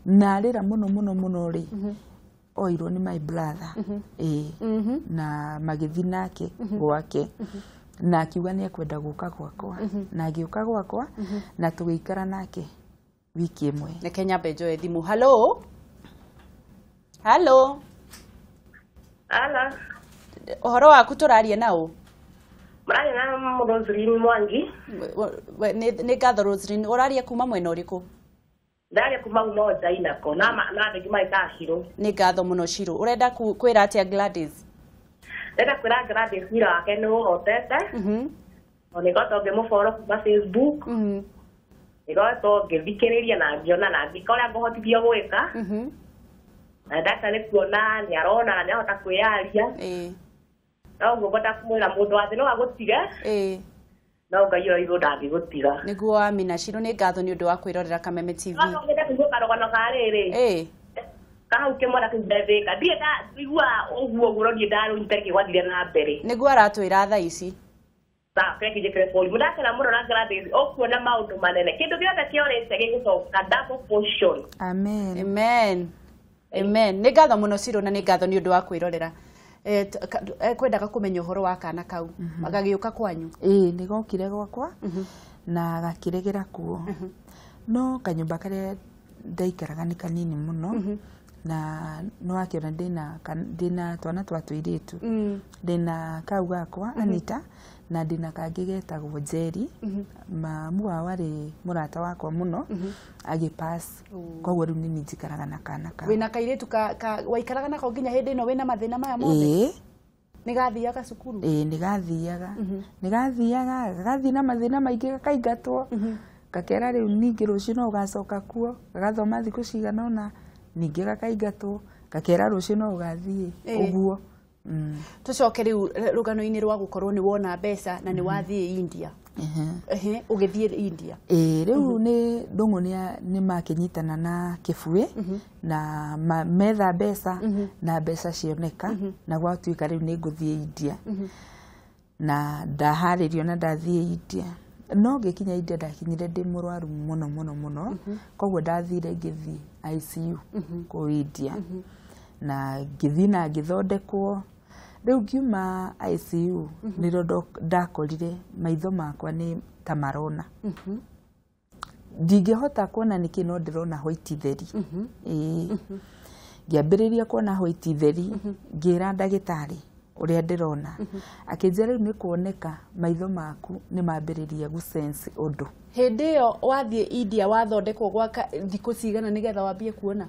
na arĩra mũno mũno mũno rĩ, oirwo nĩ my brother. Ĩĩ. Na magĩthiĩ nake gwake. Na akiuga nĩ ekwenda gũka gwakwa. Na agĩũka gwakwa na tũgĩikara nake wiki ĩmwe. Reke nyambe njoe thimũ. Hello? Hello? Ala. Ũhoro waku tũraria na ũ? Mũraria na Roselyn Mwangi. Nĩ ngatho Roselyn, ũraria kuma mwena ũrĩkũ? Ndaria kuma Umoja inako na na andũ maikaga Shiro. Nĩ ngatho mũno Shiro. Ũrenda kwĩra atĩa Gladys? Ndĩrenda kwĩra Gladys wĩra wake nĩ ũhotete. O nĩ ngoretwo ngĩmũfollow kuma Facebook. Nĩ ngoretwo ngĩthikĩrĩria na ngĩona na ngĩka ũrĩa ngũhotithio gwĩka. Na ndakena nĩ kuona nĩ arona na nĩ ahota kwĩyaria. No ũguo ngwenda kũmwĩra mũndũ wa thĩ no agũtige. No Ngai ũrĩa igũrũ ndangĩgũtiga. Nĩguo Amina Shiro, nĩ ngatho nĩ ũndũ wa kwĩrorera Kameme TV. No nyende kũigua karũgano ka rĩrĩ. Kahau kĩmwana kĩu ndethĩka. Ndirĩ ndaigua ũguo ũguo, no ndirĩ ndarũnyita nĩkĩ gwathire na mbere. Nĩguo aratwĩra thaa ici. Sawa, kĩrĩa kĩnjĩkĩre volume. Ndakena mũno na Gladys, ũkuona maũndũ manene. Kĩndũ gĩothe kĩorĩte gĩgũcoka double portion. Amen. Amen. Amen. Nĩ ngatho mũno Shiro, na nĩ ngatho nĩ ũndũ wa kwĩrorera. Kwendaga kũmenya ũhoro wa kana kau. Gagĩũka kwanyu? Ĩĩ, nĩ gokire gwakwa na gakĩregera kuo. No kanyũmba karĩa ndaikaraga nĩ kanini mũno, na nĩ wakĩona ndĩna twana twa tũirĩtu. Ndĩna kau gakwa Anita, na ndĩna kangĩ getagwo Njeri. Mamu wao arĩ mũrata wakwa mũno, agĩpass. Koguo rĩu nĩ njikaraga na kana kau. Wĩna kairĩtu ka waikaraga nako nginya hĩndĩ ĩno wĩna mathĩna maya mothe? Ĩĩ. Nĩ gathiaga cukuru? Ĩĩ, nĩ gathiaga. Nĩ gathiaga, gagathiĩ na mathĩna maingĩ, gakaingatwo. Gakera rĩu ningĩ rũciũ no ũgacoka kuo, gagathoma thikũ cigana ũna, ningĩ gakaingatwo, gakera rũciũ no ũgathiĩ ũguo. Tũcoke rĩu rũgano-inĩ rwa gũkorwo nĩ wona mbeca na nĩ wathiĩ India. Ũgĩthiĩ India. Ĩĩ, rĩu nĩ Ndung'u nĩ makĩnyitana na Kĩbuĩ na metha mbeca na mbeca cioneka, na gwatuĩka rĩu nĩ ngũthiĩ India. Na ndaharĩrio na ndathiĩ India. No ngĩkinya India ndakinyire ndĩ mũrwaru mũno mũno mũno, koguo ndathire ngĩthiĩ ICU kũu India. Na ngĩthiĩ na ngĩthondekwo. Rĩu ngiuma ICU nĩrĩo ndakorire maitho makwa nĩ ta marona. Ndingĩhota kuona nĩkĩ no ndĩrona white theri. Ĩĩ. Ngĩambĩrĩria kuona white theri, ngĩra ndagĩtarĩ ũrĩa ndĩrona. Akĩnjĩra rĩu nĩ kuoneka maitho maku nĩ mambĩrĩria gũ sense ũndũ. Hĩndĩ ĩyo wathiĩ India wathondekwo gwa thikũ cigana nĩgetha wambie kuona?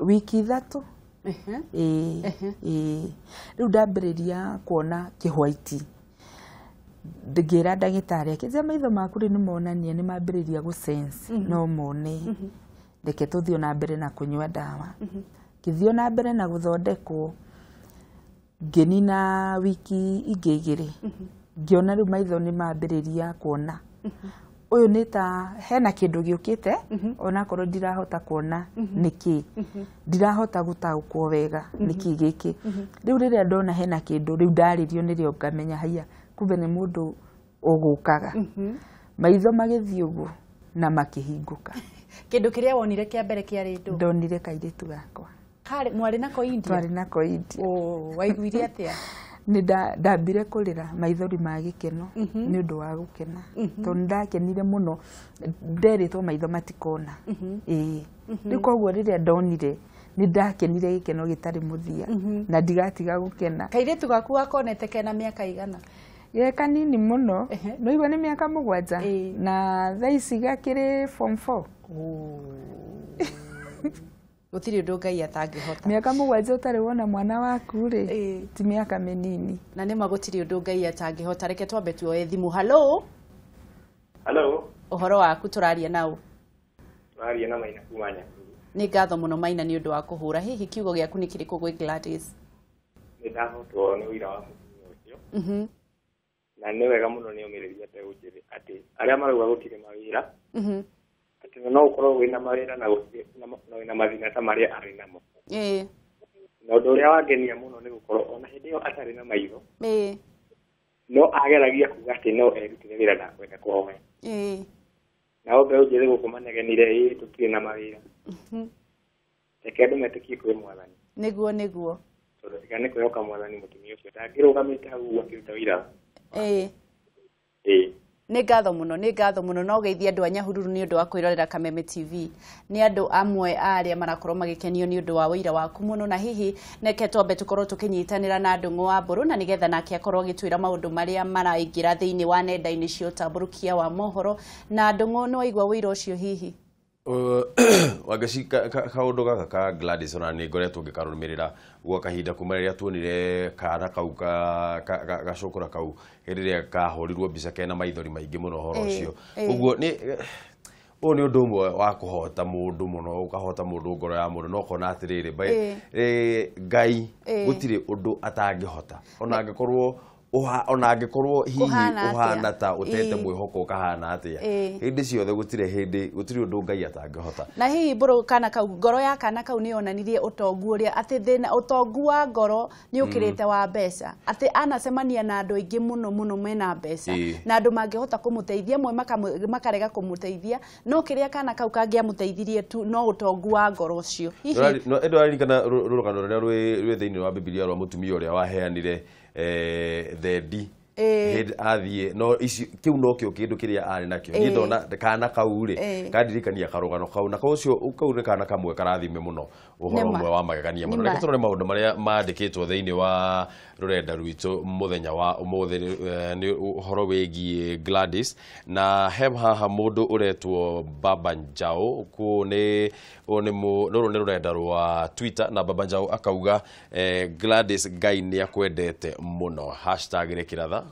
Wiki 3. Ĩĩ. Ĩĩ. Rĩu ndambĩrĩria kuona kĩhwaiti. Ngĩra ndagĩtarĩ akĩnjĩra maitho maku rĩu nĩ monania nĩ mambĩrĩria gũ sense no mone. Reke tũthiĩ na mbere na kũnyua ndawa. Ngĩthiĩ na mbere na gũthondekwo, ngĩnina wiki ingĩ 2. Ngĩona rĩu maitho nĩ mambĩrĩria kuona. Ũyũ nĩ ta hena kĩndũ gĩũkĩte, onakorwo ndirahota kuona nĩkĩ. Ndirahota gũtaũkwo wega nĩkĩ gĩkĩ. Rĩu rĩrĩa ndona hena kĩndũ, rĩu ndarĩrio nĩrĩo ngamenya haiya, kumbe nĩ mũndũ ũgũkaga. Maitho magĩthiĩ ũguo na makĩhingũka. Kĩndũ kĩrĩa wonire kĩa mbere kĩarĩ ndũ? Ndonire kairĩtu gakwa. Karĩ mwarĩ nako India? Twarĩ nako India. Waiguire atĩa? Nĩ ndambire kũrĩra maithori ma gĩkeno nĩ ũndũ wa gũkena. Tondũ nĩ ndakenire mũno, nderĩtwo maitho matikona. Ĩĩ. Rĩu koguo rĩrĩa ndonire nĩ ndakenire gĩkeno gĩtarĩ mũthia na ndigatiga gũkena. Kairĩtu gaku wakonete kena mĩaka igana? Ge kanini mũno, no igua nĩ mĩaka 7 na thaa ici gakĩrĩ form 4. Gũtirĩ ũndũ Ngai atangĩhota. Mĩaka 7 ũtarĩ wona mwana waku rĩ, ti mĩaka mĩnini. Na nĩma gũtirĩ ũndũ Ngai atangĩhota. Reke twambe tuoe thimũ. Hello. Hello. Ũhoro waku tũraria nao? Tũraria na Maina kuma Nyahururu. Nĩ ngatho mũno Maina nĩ ũndũ wa kũhũra. Hihi kiugo gĩaku nĩ kĩrĩkũ gwĩ Gladys? Nĩ ndahotwo nĩ ũira wa mũtumia ũcio. Na nĩ wega mũno nĩ omĩrĩria mbeũ njĩthĩ atĩ arĩa marauga gũtirĩ mawĩra, atĩ no ũkorwo wĩna mawĩra na gũtirĩ na wĩna mathĩna ta marĩa arĩ namo. Na ũndũ ũrĩa wangenia mũno nĩ gũkorwo ona hĩndĩ ĩyo atarĩ na maitho, no ageragia kuga atĩ no erutĩre wĩra na kwenda kũhoya. Nao mbeũ njĩthĩ gũkũ manegenire, ĩĩ tũtirĩ na mawĩra. Reke andũ metĩkie kwĩ Mwathani. Nĩguo nĩguo. Tondũ tiga nĩ kwĩhoka Mwathani mũtumia ũcio ndangĩrũgamĩte hau ũguo akĩruta wĩra. Nĩ ngatho mũno, nĩ ngatho mũno. No geithie andũ a Nyahururu nĩ ũndũ wa kwĩrorera Kameme TV. Nĩ andũ amwe a arĩa marakorwo magĩkenio nĩ ũndũ wa ũira waku mũno, na hihi neke twambe tũkorwo tũkĩnyitanĩra na Ndung'u wa Mbũrũ na nĩgetha nake akorwo agĩtwĩra maũndũ marĩa maraingĩra thĩinĩ wa nenda-inĩ cia ũtambũrũkia wa mohoro. Na Ndung'u, nĩ waigua ũira ũcio hihi? Wangeci, kaũndũ gaka ka Gladys ona nĩ ngoretwo ngĩkarũmĩrĩra gwa kahinda kuma rĩrĩa tuonire kana kau gacũkũra kau hĩndĩ ĩrĩa kahũrirwo mbica kena maithori maingĩ mũno ũhoro ũcio. Ũguo nĩ ũyũ nĩ ũndũ ũmwe wa kũhota mũndũ mũno, ũkahota mũndũ ngoro ya mũndũ, no ũkona atĩrĩrĩ, Ngai gũtirĩ ũndũ atangĩhota ona angĩkorwo ona angĩkorwo hihi ũhana ta ũtete mwĩhoko ũkahana atĩa, hĩndĩ ciothe gũtirĩ hĩndĩ gũtirĩ ũndũ Ngai atangĩhota. Na hihi Mbũrũ, kana kau ngoro ya kana kau nĩ yonanirie ũtongu ũrĩa atĩ thĩna ũtongu wa ngoro nĩ ũkĩrĩte wa mbeca, atĩ anacemania na andũ aingĩ mũno mũno mena mbeca na andũ mangĩhota kũmũteithia, amwe makarega kũmũteithia, no kĩrĩa kana kau kangĩamũteithirie tu no ũtongu wa ngoro ũcio. Hihi ndũraririkana rũgano rũrĩa rwĩ thĩinĩ wa Bibilia rwa mũtumia ũrĩa waheanire thendi hĩndĩ athiĩ, no ici kĩu nokĩo kĩndũ kĩrĩa arĩ nakĩo. Niĩ ndona kana kau rĩ kandirikania karũgano kau, na ũcio kau nĩ kana kamwe karathime mũno ũhoro ũmwe wa magegania mũno. Reke tũrore maũndũ marĩa mandĩkĩtwo thĩinĩ wa rũrenda rwitũ mũthenya wa ũmũthĩ nĩ ũhoro wĩgiĩ Gladys, na he haha mũndũ ũretwo Baba Njau, kũu nĩ rũrũ nĩ rũrenda rwa Twitter, na Baba Njau akauga Gladys Ngai nĩ akwendete mũno, hashtag rĩkĩratha.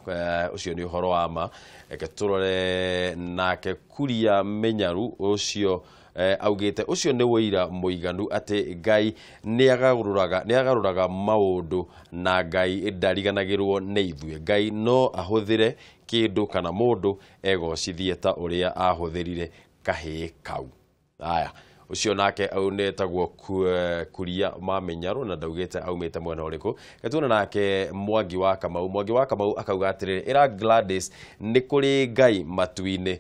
Ũcio nĩ ũhoro wa ma. Reke tũrore nake Kuria Menyaru ũcio augĩte ũcio nĩ ũira mũiganu atĩ Ngai nĩ agarũraga maũndũ na Ngai ndariganagĩrwo nĩ ithuĩ. Ngai no ahũthĩre kĩndũ kana mũndũ egocithie ta ũrĩa ahũthĩrire kahĩĩ kau. Aya, ũcio nake etagwo Kuria Mamenyaru na ndaugĩte aumĩte mwena ũrĩkũ. Tuona nake Mwangi wa Kamau. Mwangi wa Kamau akauga atĩrĩrĩ, ĩra Gladys nĩ kũrĩ Ngai matu-inĩ,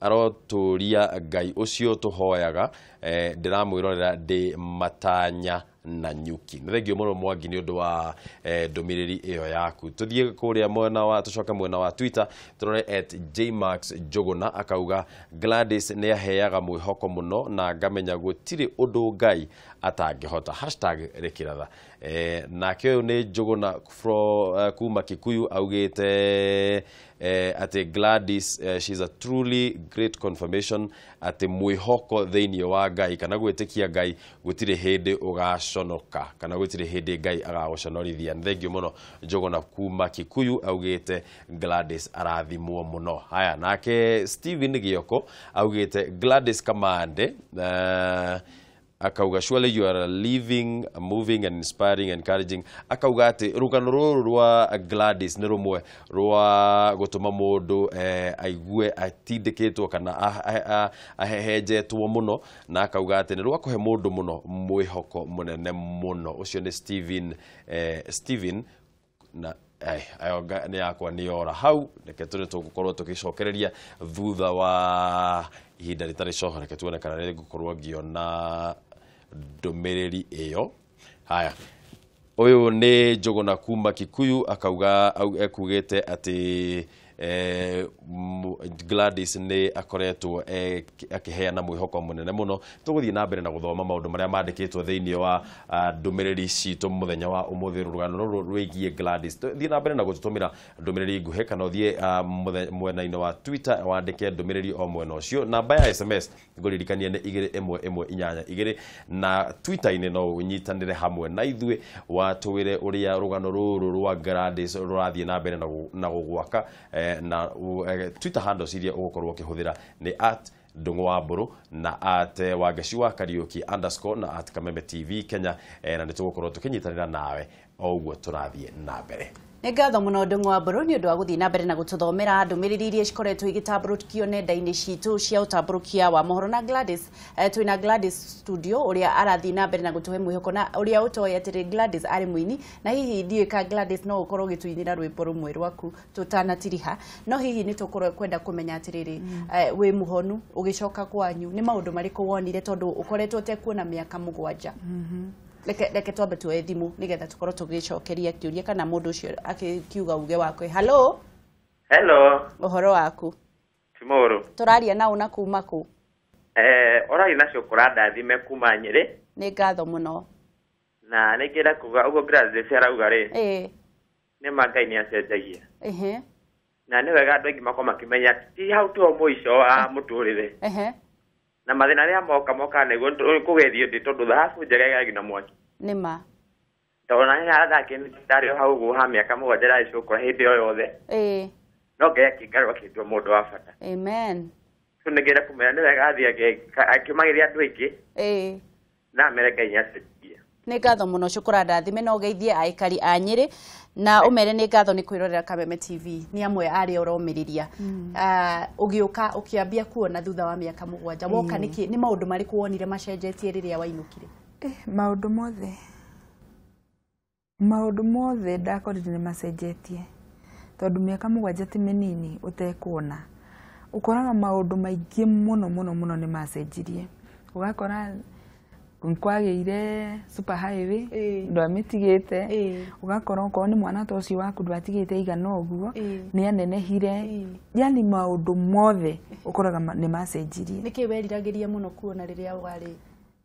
arotũria Ngai ũcio tũhoyaga Ndĩramwĩrorera ndĩ matanya na nyuki. Nĩ thengio mũno Mwangi nĩ ũndũ wa ndũmĩrĩri ĩyo yaku. Tũthiĩ kũrĩa mwena wa tũcoke mwena wa Twitter tũrore @jmax Njũgũna akauga Gladys nĩ aheaga mwĩhoko mũno na ngamenya gũtirĩ ũndũ Ngai atangĩhota #rĩkĩratha. Nake ũyũ nĩ Njũgũna kuma Kikuyu augĩte atĩ Gladys she's a truly great confirmation atĩ mwĩhoko thĩinĩ wa Ngai kana gwĩtĩkia Ngai gũtirĩ hĩndĩ ũgaconoka kana gũtirĩ hĩndĩ Ngai agagũconorithia. Nĩ thengio mũno Njũgũna kuma Kikuyu augĩte Gladys arathimwo mũno. Haya, nake Steven Gioko augĩte Gladys Kamande akauga surely you are living, moving and inspiring, encouraging. Akauga ati rugano ruru rwa Gladys nĩ rũmwe rwa gũtũma mũndũ aigue atindĩkĩtwo kana ahehenjetwo mũno, na akauga atĩ nĩ rwa kũhe mũndũ mũno mwĩhoko mũnene mũno. Ũcio nĩ Steven Steven na ayo nĩ yakwa nĩ yora hau. Reke tũrĩ tũgũkorwo tũgĩcokereria thutha wa ihinda rĩtarĩ coho. Reke tuone kana nĩ ngũkorwo ngĩona ndũmĩrĩri ĩyo. Haya, ũyũ nĩ Njũgũna kuma Kikuyu akauga ekugĩte atĩ Gladys nĩ akoretwo akĩheana mwĩhoko mũnene mũno. Tũgũthiĩ na mbere na gũthoma maũndũ marĩa mandĩkĩtwo thĩinĩ wa ndũmĩrĩri citũ mũthenya wa ũmũthĩ, rũgano rũrũ rwĩgiĩ Gladys. Thiĩ na mbere na gũtũtũmĩra ndũmĩrĩri nguhĩ kana ũthiĩ mwena-inĩ wa Twitter wandĩke ndũmĩrĩri o mwena ũcio. Namba ya SMS ngũririkania nĩ 21182 na Twitter-inĩ no ũnyitanĩre hamwe na ithuĩ watwĩre ũrĩa rũgano rũrũ rwa Gladys rũrathiĩ na mbere na gũgwaka. Na Twitter handles iria ũgũkorwo ũkĩhũthĩra nĩ @Ndung'u wa Mbũrũ na @Wangeci wa Kariuki _ na @Kameme TV Kenya, na nĩ tũgũkorwo tũkĩnyitanĩra nawe o ũguo tũrathiĩ na mbere. Nĩ ngatho mũno Ndung'u wa Mbũrũ nĩ ũndũ wa gũthiĩ na mbere na gũtũthomera ndũmĩrĩri iria cikoretwo igĩtambũrũkio nenda-inĩ citũ cia ũtambũrũkia wa mohoro. Na Gladys twĩna Gladys studio ũrĩa arathiĩ na mbere na gũtũhe mwĩhoko, na ũrĩa ũtoĩ atĩrĩ Gladys arĩ mũini, na hihi ndiũĩ ka Gladys no ũkorwo ũgĩtũinĩra rwĩmbo rũmwe rwaku tũtanatiriha, no hihi nĩ tũkorwo kwenda kũmenya atĩrĩrĩ wĩ mũhonu ũgĩcoka kwanyu nĩ maũndũ marĩkũ wonire tondũ ũkoretwo ũtekuona mĩaka 7? Reke twambe tuoe thimũ nĩgetha tũkorwo tũgĩcokeria kĩũria kana mũndũ ũcio akiuga uge wakwe. Hello. Hello. Ũhoro waku? Tomorrow. Tũraria na ũna kuma kũ? Ũraria na Cũkũra Ndathime kuma Nyĩrĩ. Nĩ ngatho mũno. Na nĩngĩenda kuga ũguo Gladys arauga rĩ. Nĩ ma Ngai nĩ acenjagia. Na nĩ wega andũ aingĩ makorwo makĩmenya ti hau tu mũico wa mũtũrĩre. Na mathĩna arĩa moka moka nĩguo kũgerio ndĩ tondũ thahabu njega ĩgagio na mwaki. Nĩ ma. Tondũ na nĩ ndarĩ o hau ũguo ha mĩaka 7 ndĩragĩcũkũra hĩndĩ o yothe. No Ngai akĩngarũra akĩndua mũndũ wa bata. Amen. So nĩngĩenda kũmenya nĩ wega athiĩ akĩũmagĩria andũ aingĩ. Na amere Ngai nĩacenjagia. Nĩ ngatho mũno Cũkũra Ndathime, na ũgeithie aikari a Nyĩrĩ na ũmere nĩ ngatho nĩ kwĩrorera Kameme TV nĩ amwe arĩa ũromĩrĩria. Ũgĩũka ũkĩambia kuona thutha wa mĩaka 7 woka nĩkĩ, nĩ maũndũ marĩkũ wonire macenjetie rĩrĩa wainũkire? Maũndũ mothe, maũndũ mothe ndakorire nĩ macenjetie tondũ mĩaka 7 ti mĩnini ũtekuona. Ũkoraga maũndũ maingĩ mũno mũno mũno nĩ macenjirie. Ũgakora kwagĩire super highway ndwamĩtigĩte, ũgakora okorwo nĩ mwana ta ũcio waku ndwatigĩte igana ũguo nĩ anenehire, yani maũndũ mothe ũkoraga nĩ macenjirie. Nĩkĩ weriragĩria mũno kuona rĩrĩa warĩ?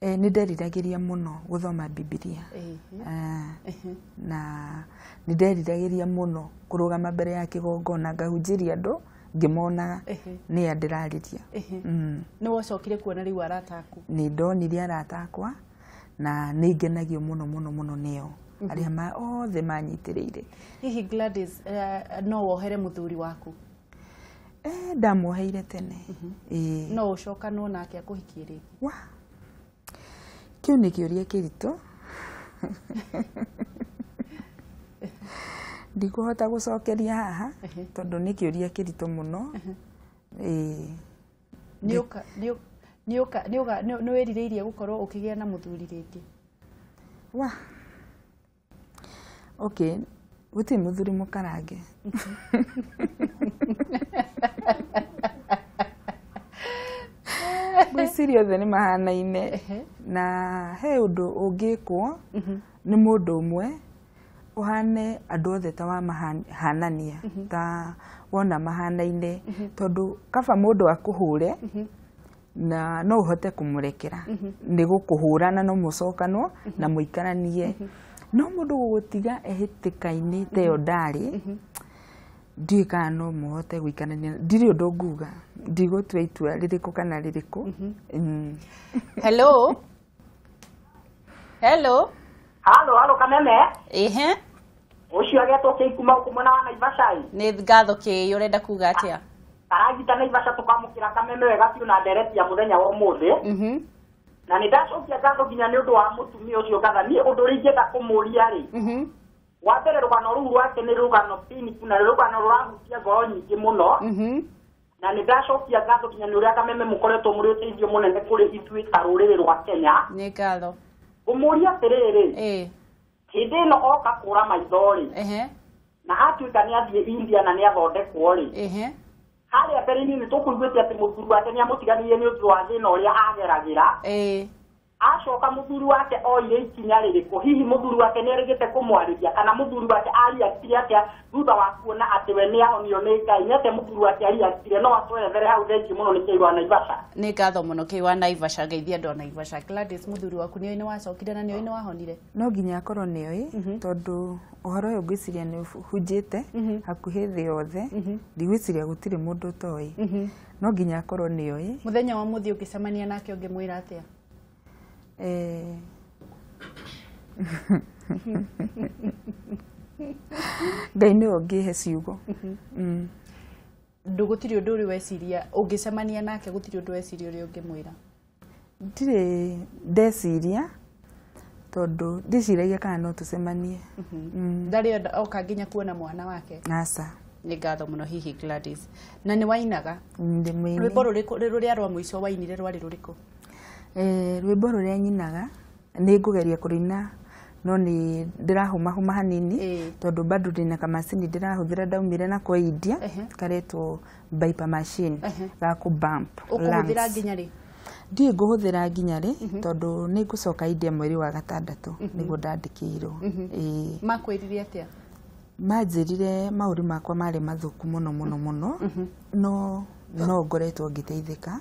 Nĩ nderiragĩria mũno gũthoma Bibilia. Na nĩ nderiragĩria mũno kũrũgama mbere ya kĩgongona ngahunjĩria andũ ngĩmonaga nĩ a ndĩrarĩria. Nĩ wacokire kuona rĩu arata aku? Nĩ ndonire arata akwa na nĩ ngenagio mũno mũno mũno nĩo arĩa othe manyitĩrĩire. Hihi Gladys no wohere mũthuri waku? Ndamuoheire tene. No ũcokanwo nake akũhikie rĩngĩ? Wa, kĩu nĩ kĩũria kĩritũ. Ndikũhota gũcokeria haha tondũ nĩ kĩũria kĩritũ mũno. Nĩ wĩrirĩirie gũkorwo ũkĩgĩa na mũthuri rĩngĩ? Wa, okay, gũtirĩ mũthuri mũkarange. Ngwĩciria othe nĩ mahanaine na he ũndũ ũngĩkwo nĩ mũndũ ũmwe ũhane andũ othe ta wamahanania ta wona mahanaine tondũ kaba mũndũ akũhũre na no ũhote kũmũrekera nĩ gũkũhũra na no mũcokanwo na mũikaranie no mũndũ gũgũtiga ehĩtĩka-inĩ ta ĩyo ndarĩ ndiũĩ kana no mũhote gũikarania ndirĩ ũndũ nguga ndigũtua itua rĩrĩkũ kana rĩrĩkũ. Hello. Hello. Halo, halo Kameme. Ehe. Ũcio agetwo Kĩi kuma gũkũ mwena wa Naivasha. Nĩ ngatho Kĩi, ũrenda kuga atĩa? Aragita Naivasha tũkamũkĩra Kameme wega biũ na ndereti ya mũthenya wa ũmũthĩ. Na nĩ ndacokia ngatho nginya nĩ ũndũ wa mũtumia ũcio ngatha. Niĩ ũndũ ũrĩa ingĩenda kũmũria rĩ, wa mbere rũgano rũu rwake nĩ rũgano piniku na nĩ rũgano rũrahutia ngoro nyingĩ mũno. Na nĩ ndacokia ngatho nginya nĩ ũrĩa Kameme mũkoretwo mũrĩ ũteithio mũnene kũrĩ ithuĩ ta rũrĩrĩ rwa Kenya. Nĩ ngatho. Ngũmũria atĩrĩrĩ, hĩndĩ ĩno oka kũra maitho rĩ, na atuĩka nĩ athiĩ India na nĩ athondekwo rĩ, harĩa mbere-inĩ nĩ tũkũiguĩte atĩ mũthuri wake nĩ amũtiganĩirie nĩ ũndũ wa thĩna ũrĩa ageragĩra. Acoka mũthuri wake oire ikinya rĩrĩkũ? Hihi mũthuri wake nĩ erĩgĩte kũmwarĩria kana mũthuri wake ariakire atĩa thutha wa kuona atĩ we nĩ ahonio nĩ Ngai? Nĩ atĩa mũthuri wake ariakire? No atwerethere hau. Thengiũ mũno nĩ Kĩi wa Naivasha. Nĩ ngatho mũno Kĩi wa Naivasha, ngeithia andũ a Naivasha. Gladys, mũthuri waku nĩ oĩ nĩ wacokire na nĩ oĩ nĩ wahonire? No nginya akorwo nĩ oĩ tondũ ũhoro ũyũ ngwĩciria nĩ ũhunjĩte hakuhĩ thĩ yothe, ndigwĩciria gũtirĩ mũndũ ũtoĩ. No nginya akorwo nĩ oĩ. Mũthenya wa mũthĩ ũngĩcemania nake ũngĩmwĩra atĩa? Ngai nĩwe ũngĩhe ciugo. Gũtirĩ ũndũ ũrĩ weciria ũngĩcemania nake, gũtirĩ ũndũ weciria ũrĩa ũngĩmwĩra? Ndirĩ ndeciria tondũ ndiciragia kana no tũcemanie. Ndarĩ oka nginya kuona mwana wake? Aca. Nĩ ngatho mũno hihi Gladys. Na nĩ wainaga? Ndĩ mũini. Rwĩmbo rũrĩkũ rũrĩa rwa mũico wainire rwarĩ rũrĩkũ? Rwĩmbo rũrĩa nyinaga nĩ ngũgeria kũrũina no nĩ ndĩrahũmahũma hanini tondũ bado ndĩna kamacini ndĩrahũthĩra ndaumire nako India karetwo Viper machine ga kũ bump Ũkũhũthĩra nginya rĩ? Ndiũĩ ngũhũthĩra nginya rĩ tondũ nĩ ngũcoka India mweri wa gatandatũ nĩguo ndandĩkĩirwo. Makwĩrire atĩa? Manjĩrire maũndũ makwa marĩ mathũku mũno mũno mũno no no ngoretwo ngĩteithĩka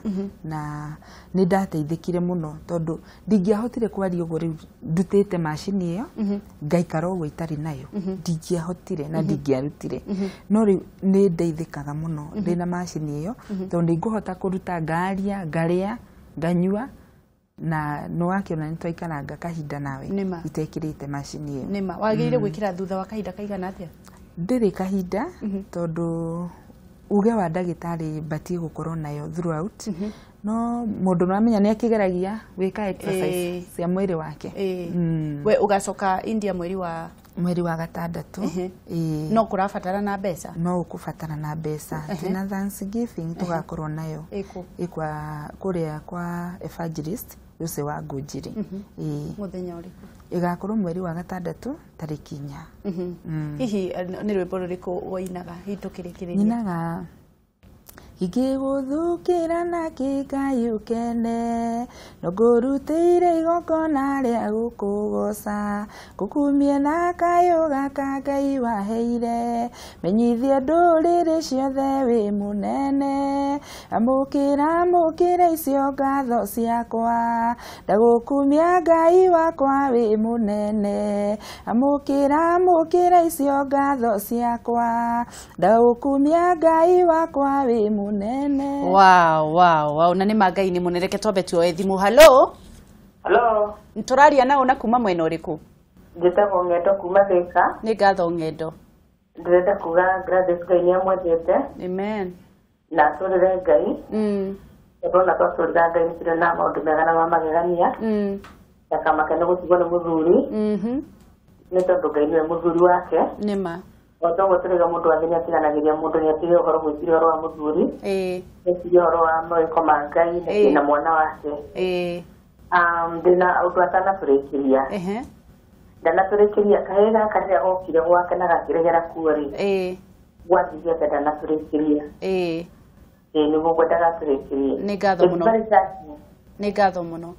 na nĩ ndateithĩkire mũno tondũ ndingĩahotire kwaria ũguo rĩu ndutĩte macini ĩyo ngaikara ũguo itarĩ nayo, ndingĩahotire na ndingĩarutire. No rĩu nĩ ndeithĩkaga mũno ndĩna macini ĩyo tondũ nĩ ngũhota kũruta ngaria, ngarĩa, nganyua na nĩ wakĩona nĩ twaikaranga kahinda nawe itekĩrĩte macini ĩyo. Nĩma wagĩrĩire gwĩkĩra thutha wa kahinda kaigana atĩa? Ndĩrĩ kahinda tondũ uge wa ndagĩtarĩ batiĩ gũkorwo nayo throughout no mũndũ no amenya nĩ akĩgeragia gwĩka exercise cia mwĩrĩ wake. We ũgacoka India mweri wa gatandatũ. No kũrabatara na mbeca? No ũkũbatara na mbeca. Twĩna Thanksgiving tũgakorwo nayo ĩkwa kũrĩa kwa evangelist Jose wa Ngũnjiri. Mũthenya ũrĩkũ? Ĩgakorwo mweri wa gatandatũ tarĩki 4. Hihi nĩ rwĩmbo rũrĩkũ wainaga hihi tũkĩrĩkĩrĩria? Nyinaga ingĩgũthukĩra na kĩngai ũkene no ngũrutĩire igongona rĩa gũkũgoca ngũkumie na kayũ gaka Ngai waheire menyithie ndũrĩrĩ ciothe wĩ mũnene amũkĩra amũkĩra icio ngatho ciakwa ndagũkumia Ngai wakwa wĩ mũnene amũkĩra amũkĩra icio ngatho ciakwa ndagũkumia Ngai wakwa wĩ mũnene. Wow, wow, wow. Na nĩ ma Ngai nĩ mũnene. Reke twambe tuoe thimũ. Hello. Hello. Tũraria nao na kuma mwena ũrĩkũ? Njĩtagwo Ng'endo kuma Thĩka. Nĩ ngatho Ng'endo. Ndĩrenda kuga Gladys Ngai nĩ amwendete. Amen. Na atũrĩre Ngai. Tondũ ona twatũrĩra Ngai nĩ tũrĩ na maũndũ mega na ma magegania. Ndakamake nĩ gũtigwo nĩ mũthuri. Nĩ tondũ Ngai nĩwe mũthuri wake. Nĩma. Otoguo tũrĩga mũndũ wa thĩ nĩ atiganagĩria mũndũ nĩ atige ũhoro gwĩciria ũhoro wa mũthuri, ecirie ũhoro wa mawĩko ma Ngai na mwana wake. Ndĩna ũndũ atanatũrĩkĩria. Ndanatũrĩkĩria kahĩĩ gaka rĩrĩa gokire gwake na gakĩregera kuo rĩ, gwathire atĩa ndanatũrĩkĩria. Ĩĩ nĩguo ngwendaga tũrĩkĩrie. Nĩ ngatho mũno. Nĩ ngatho mũno.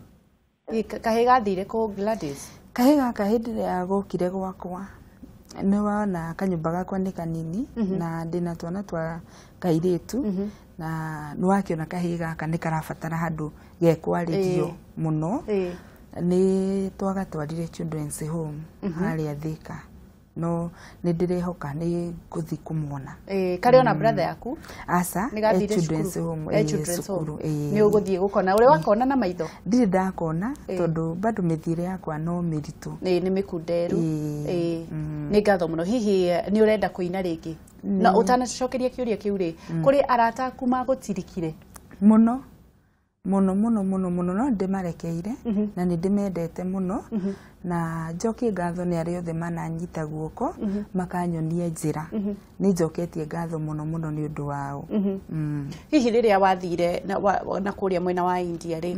Kahĩ gathire kũ Gladys? Kahĩ gaka hĩndĩ ĩrĩa gokire gwakwa nĩ wona kanyũmba gakwa nĩ kanini na ndĩna twana twa kairĩtu na nĩ wakĩona kahĩ gaka nĩ karabatara handũ gekwarĩrio mũno. Nĩ twagatwarire Children's Home harĩa Thika, no nĩ ndĩrehoka nĩ ngũthiĩ kũmwona. Karĩ ona brother yaku? Aca, Children's Home, cukuru. Nĩ ũgũthiĩ gũkona. Ũrĩ wakona na maitho? Ndirĩ ndakona tondũ bado mĩthiĩre yakwa no mĩritũ. Nĩ mĩkunderu. Nĩ ngatho mũno. Hihi nĩ ũrenda kũina rĩngĩ? Na ũtanacokeria kĩũria kĩu rĩ, kũrĩ arata aku magũtirikire? Mũno mũno mũno mũno mũno, no ndĩmarekeire na nĩ ndĩmendete mũno na njokie ngatho nĩ arĩa othe mananyita guoko makanyonia njĩra. Nĩ njoketie ngatho mũno mũno nĩ ũndũ wao. Hihi rĩrĩa wathire na kũrĩa mwena wa India rĩ,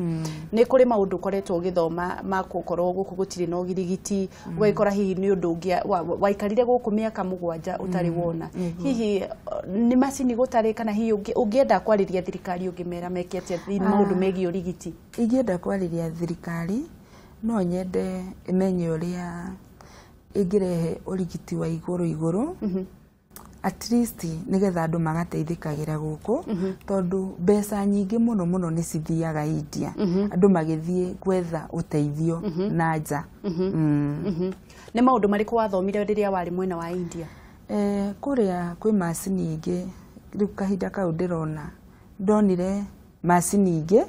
nĩ kũrĩ maũndũ ũkoretwo ũgĩthoma ma gũkorwo gũkũ gũtirĩ na ũgirigiti, ũgagĩkora hihi nĩ ũndũ ũngĩ waikarire gũkũ mĩaka 7 ũtarĩ wona. Hihi nĩ macini gũtarĩ, kana hihi ũngĩenda kwarĩria thirikari ũngĩmera meke atĩa maũndũ megiĩ ũrigiti? Ingĩenda kwarĩria thirikari no nyende ĩmenye ũrĩa ĩngĩrehe ũrigiti wa igũrũ igũrũ, at least nĩgetha andũ magateithĩkagĩra gũkũ, tondũ mbeca nyingĩ mũno mũno nĩ cithiaga India, andũ magĩthiĩ gwetha ũteithio na nja. Nĩ maũndũ marĩkũ wathomire rĩrĩa warĩ mwena wa India? Kũrĩa kwĩ macini ingĩ, rĩu kahinda kau ndĩrona ndonire macini ingĩ,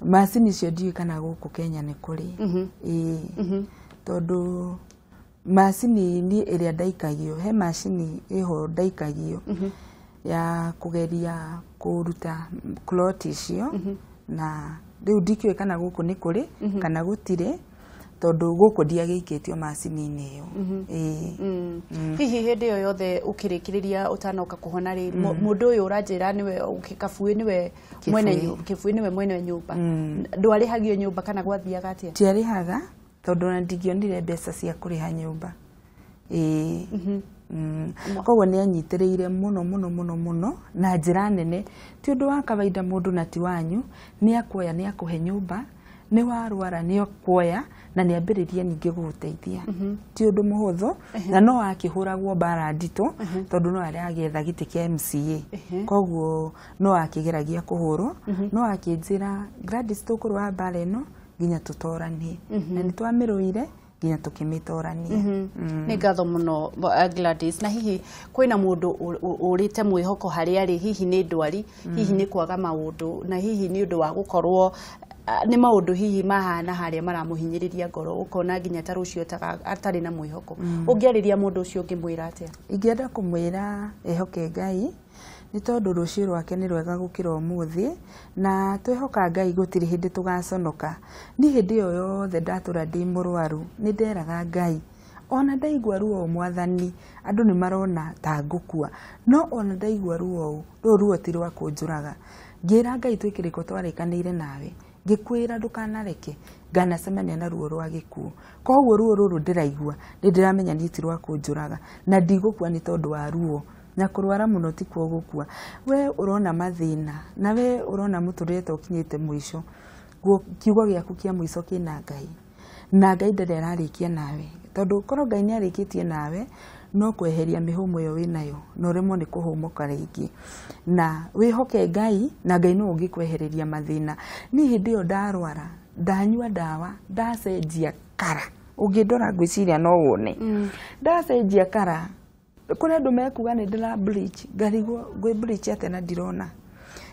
macini icio ndiũĩ kana gũkũ Kenya nĩ kũrĩ. Tondũ macini niĩ ĩrĩa ndaikagio, he macini ĩho ndaikagio ya kũgeria kũruta clot icio, na rĩu ndikĩũĩ kana gũkũ nĩ kũrĩ kana gũtirĩ, tondũ gũkũ ndiagĩikĩtio macini-inĩ ĩyo. Hihi hĩndĩ ĩyo yothe ũkĩrĩkĩrĩria ũtanoka kũhona rĩ, mũndũ ũyũ ũranjĩra nĩwe Kabuĩ nĩwe mwene nyũmba, Kĩbuĩ nĩwe mwene nyũmba, ndwarĩhagio nyũmba kana gwathiaga atĩa? Tiarĩhaga tondũ ona ndingĩonire mbeca cia kũrĩha nyũmba. Koguo nĩ anyitĩrĩire mũno mũno mũno mũno na njĩra nene. Ti ũndũ wa kawaida mũndũ na ti wanyu nĩ akuoya nĩ akũhe nyũmba, nĩ warwara nĩ akuoya na nĩ ambĩrĩrie ningĩ gũgũteithia. Ti ũndũ mũhũthũ, na no akĩhũragwo mbara nditũ tondũ no aragĩetha gĩtĩ kĩa MCA, koguo no akĩgeragia kũhũrwo, no akĩnjĩra Gladys tũkũrũa mbara ĩno nginya tũtoranie, na nĩ twamĩrũire nginya tũkĩmĩtorania. Nĩ ngatho mũno Gladys. Na hihi kwĩna mũndũ ũrĩte mwĩhoko harĩa arĩ, hihi nĩ ndwari, hihi nĩ kwaga maũndũ, na hihi nĩ ũndũ wa gũkorwo nĩ maũndũ hihi mahana harĩa maramũhinyĩrĩria ngoro, ũkona nginya ta rũciũ atarĩ na mwĩhoko. Ũngĩarĩria mũndũ ũcio ũngĩmwĩra atĩa? Ingĩenda kũmwĩra ehoke Ngai, nĩ tondũ rũciũ rwake nĩ rwega gũkĩra ũmũthĩ, na twehoka Ngai gũtirĩ hĩndĩ tũgaconoka. Niĩ hĩndĩ ĩyo yothe ndatũra ndĩ mũrwaru nĩ nderaga Ngai, ona ndaigua ruo mwathani, andũ nĩ marona ta ngũkua, no ona ndaigua ruo rũu ruo ti rwa kũnjũraga. Ngĩra Ngai twĩ kĩrĩko twarĩkanĩire nawe, ngĩkwĩra ndũkanareke nganacemania na ruo rwa gĩkuũ, koguo ruo rũrũ ndĩraigua nĩ ndĩramenya niĩ ti rwa kũnjũraga na ndigũkua nĩ tondũ wa ruo, na kũrwara mũno tikuo gũkua. We ũrona mathĩna na we ũrona mũtũrĩre ta ũkinyĩte mũico, kiugo gĩaku kĩa mũico kĩna Ngai, na Ngai ndarĩ ararĩkia nawe, tondũ korwo Ngai nĩ arĩkĩtie nawe no kweheria mĩhũmũ ĩyo wĩnayo na ũremwo nĩ kũhũmũka rĩngĩ. Na wĩhoke Ngai, na Ngai no ũngĩkwehereria mathĩna. Niĩ hĩndĩ ĩyo ndarwara, ndanyua ndawa, ndacenjia kara, ũngĩndora ngwĩciria no wone, ndacenjia kara, kũrĩ andũ mekuga nĩ ndĩra bleach, ngarigwo ngwĩ bleach atĩa na ndirona.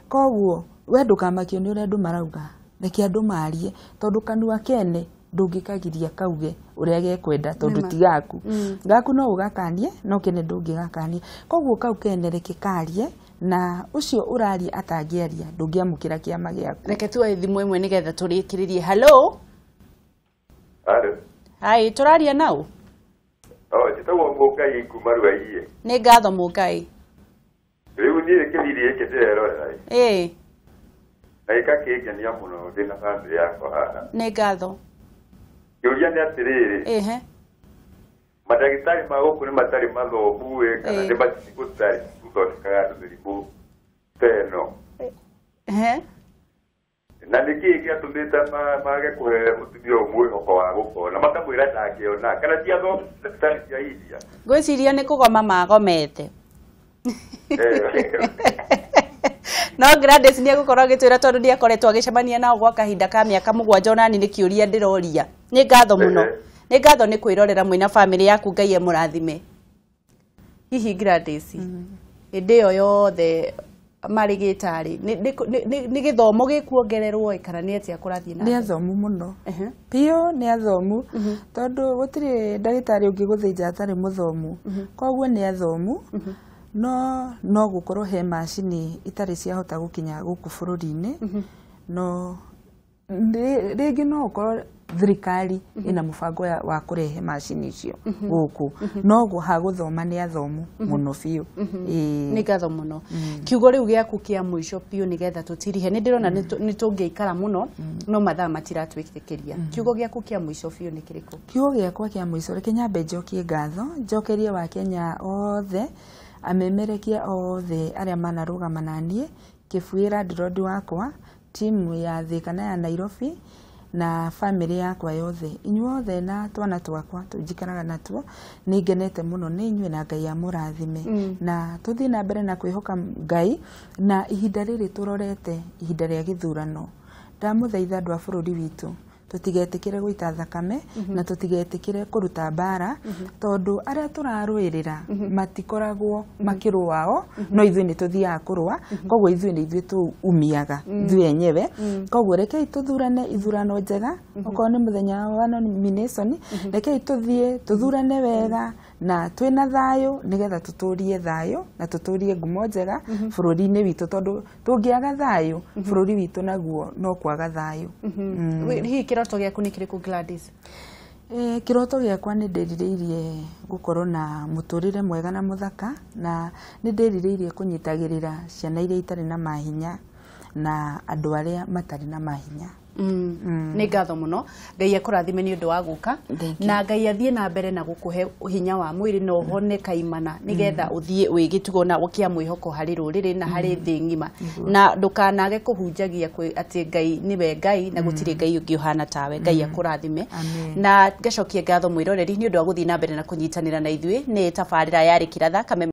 Koguo we ndũkamakio nĩ ũrĩa andũ marauga, reke andũ marie, tondũ kanua kene ndũngĩkagiria kauge ũrĩa gekwenda, tondũ ti gaku. Gaku no ũgakanie, no kene ndũngĩgakania. Koguo kau kene reke karie, na ũcio ũraria atangĩaria ndũngĩamũkĩra kĩama gĩaku. Reke tuoe thimũ ĩmwe nĩgetha tũrĩkĩrĩrie. Hello. Hello. Hi, tũraria nau? Njĩtagwo Mũngai kuma Ruaiye. Nĩ ngatho Mũngai. Rĩu niĩ kĩbindi gĩkĩ ndĩrerorera ĩ. Na gĩgakĩngenia mũno ndĩna bamĩrĩ yakwa haha. Nĩ ngatho. Kĩũria nĩ atĩrĩrĩ, mandagĩtarĩ ma gũkũ nĩ matarĩ mathomu ĩ, kana nĩ macini gũtarĩ gũthondekaga andũ mĩrimũ Teno. Ehe. Na nĩkĩĩ gĩatũmĩte mage kũhe mũtumia ũyũ mwĩhoko wa gũkona makamwĩra ndangĩona kana ti athomu thibitarĩ cia India? Ngwĩciria nĩ kũgoma magomete. No Gladys nĩ egũkorwo agĩtwĩra tondũ nĩ akoretwo agĩcemania nao gwa kahinda ka mĩaka 7 onani nĩ kĩũria ndĩroria. Nĩ ngatho mũno. Nĩ ngatho nĩ kwĩrorera mwĩna bamĩrĩ yaku, Ngai amũrathime. Hihi Gladys, hĩndĩ ĩyo yothe marĩ gĩtarĩ nĩ gĩthomo gĩkuongererwo kana nĩ atĩa kũrathiĩ na Nĩ athomu mũno biũ, nĩ athomu tondũ gũtirĩ ndagĩtarĩ ũngĩgũthĩnja atarĩ mũthomu, koguo nĩ athomu. No gũkorwo he macini itarĩ ciahota gũkinya gũkũ bũrũri-inĩ, no rĩngĩ no ũkorwo thirikari ĩna mũbango wa kũrehe macini icio gũkũ, no hagũthoma nĩ athomu mũno biũ. Nĩ ngatho mũno. Kiugo rĩu gĩaku kĩa mũico biũ nĩgetha tũtirihe, nĩ ndĩrona nĩ tũngĩikara mũno no mathaa matiratwĩtĩkĩria. Kiugo gĩaku kĩa mũico biũ nĩ kĩrĩkũ? Kiugo gĩakwa kĩa mũico, reke nyambe njokie ngatho, njokerie Wakenya othe, amemerekia othe arĩa manarũgama na niĩ, Kĩbuĩ landlord wakwa, timu ya Thika na ya Nairobi, na bamĩrĩ yakwa yothe, inyuothe na twana twakwa njikaraga natuo, nĩ ngenete mũno nĩ inyuĩ na Ngai amũrathime. Na tũthiĩ na mbere na kwĩhoka Ngai, na ihinda rĩrĩ tũrorete ihinda rĩa gĩthurano, ndamũthaitha andũ a bũrũri witũ tũtigetĩkĩre gũita thakame na tũtigetĩkĩre kũruta mbara, tondũ arĩa tũrarũĩrĩra matikoragwo makĩrũao, no ithuĩ nĩ tũthiaga kũrũa, koguo ithuĩ nĩ ithuĩ tũumiaga ithuĩ enyewe. Koguo rekei tũthurane ithurano njega, okorwo nĩ mũthenya wa nomination, rekei tũthiĩ tũthurane wega na twĩna thayũ, nĩgetha tũtũrie thayũ na tũtũrie ngumo njega bũrũri-inĩ witũ, tondũ tũngĩaga thayũ bũrũri witũ naguo no kwaga thayũ. Hihi kĩroto gĩaku nĩ kĩrĩkũ Gladys? Kĩroto gĩakwa nĩ ndĩrirĩirie gũkorwo na mũtũrĩre mwega na mũthaka, na nĩ ndĩrirĩirie kũnyitagĩrĩra ciana iria itarĩ na mahinya na andũ arĩa matarĩ na mahinya. Nĩ ngatho mũno, Ngai akũrathime nĩ ũndũ wa gũka, na Ngai athiĩ na mbere na gũkũhe hinya wa mwĩrĩ na ũhone kaimana, nĩgetha ũthiĩ wĩ gĩtugo na kĩa mwĩhoko harĩ rũrĩrĩ na harĩ thĩ ng'ima, na ndũkanage kũhunjagia atĩ Ngai nĩwe Ngai na gũtirĩ Ngai ũngĩ ũhana tawe. Ngai akũrathime. Na ngacokia ngatho mwĩroreri nĩ ũndũ wa gũthiĩ na mbere na kũnyitanĩra na ithuĩ. Nĩ tabarĩra yarĩ Kĩratha Kameme.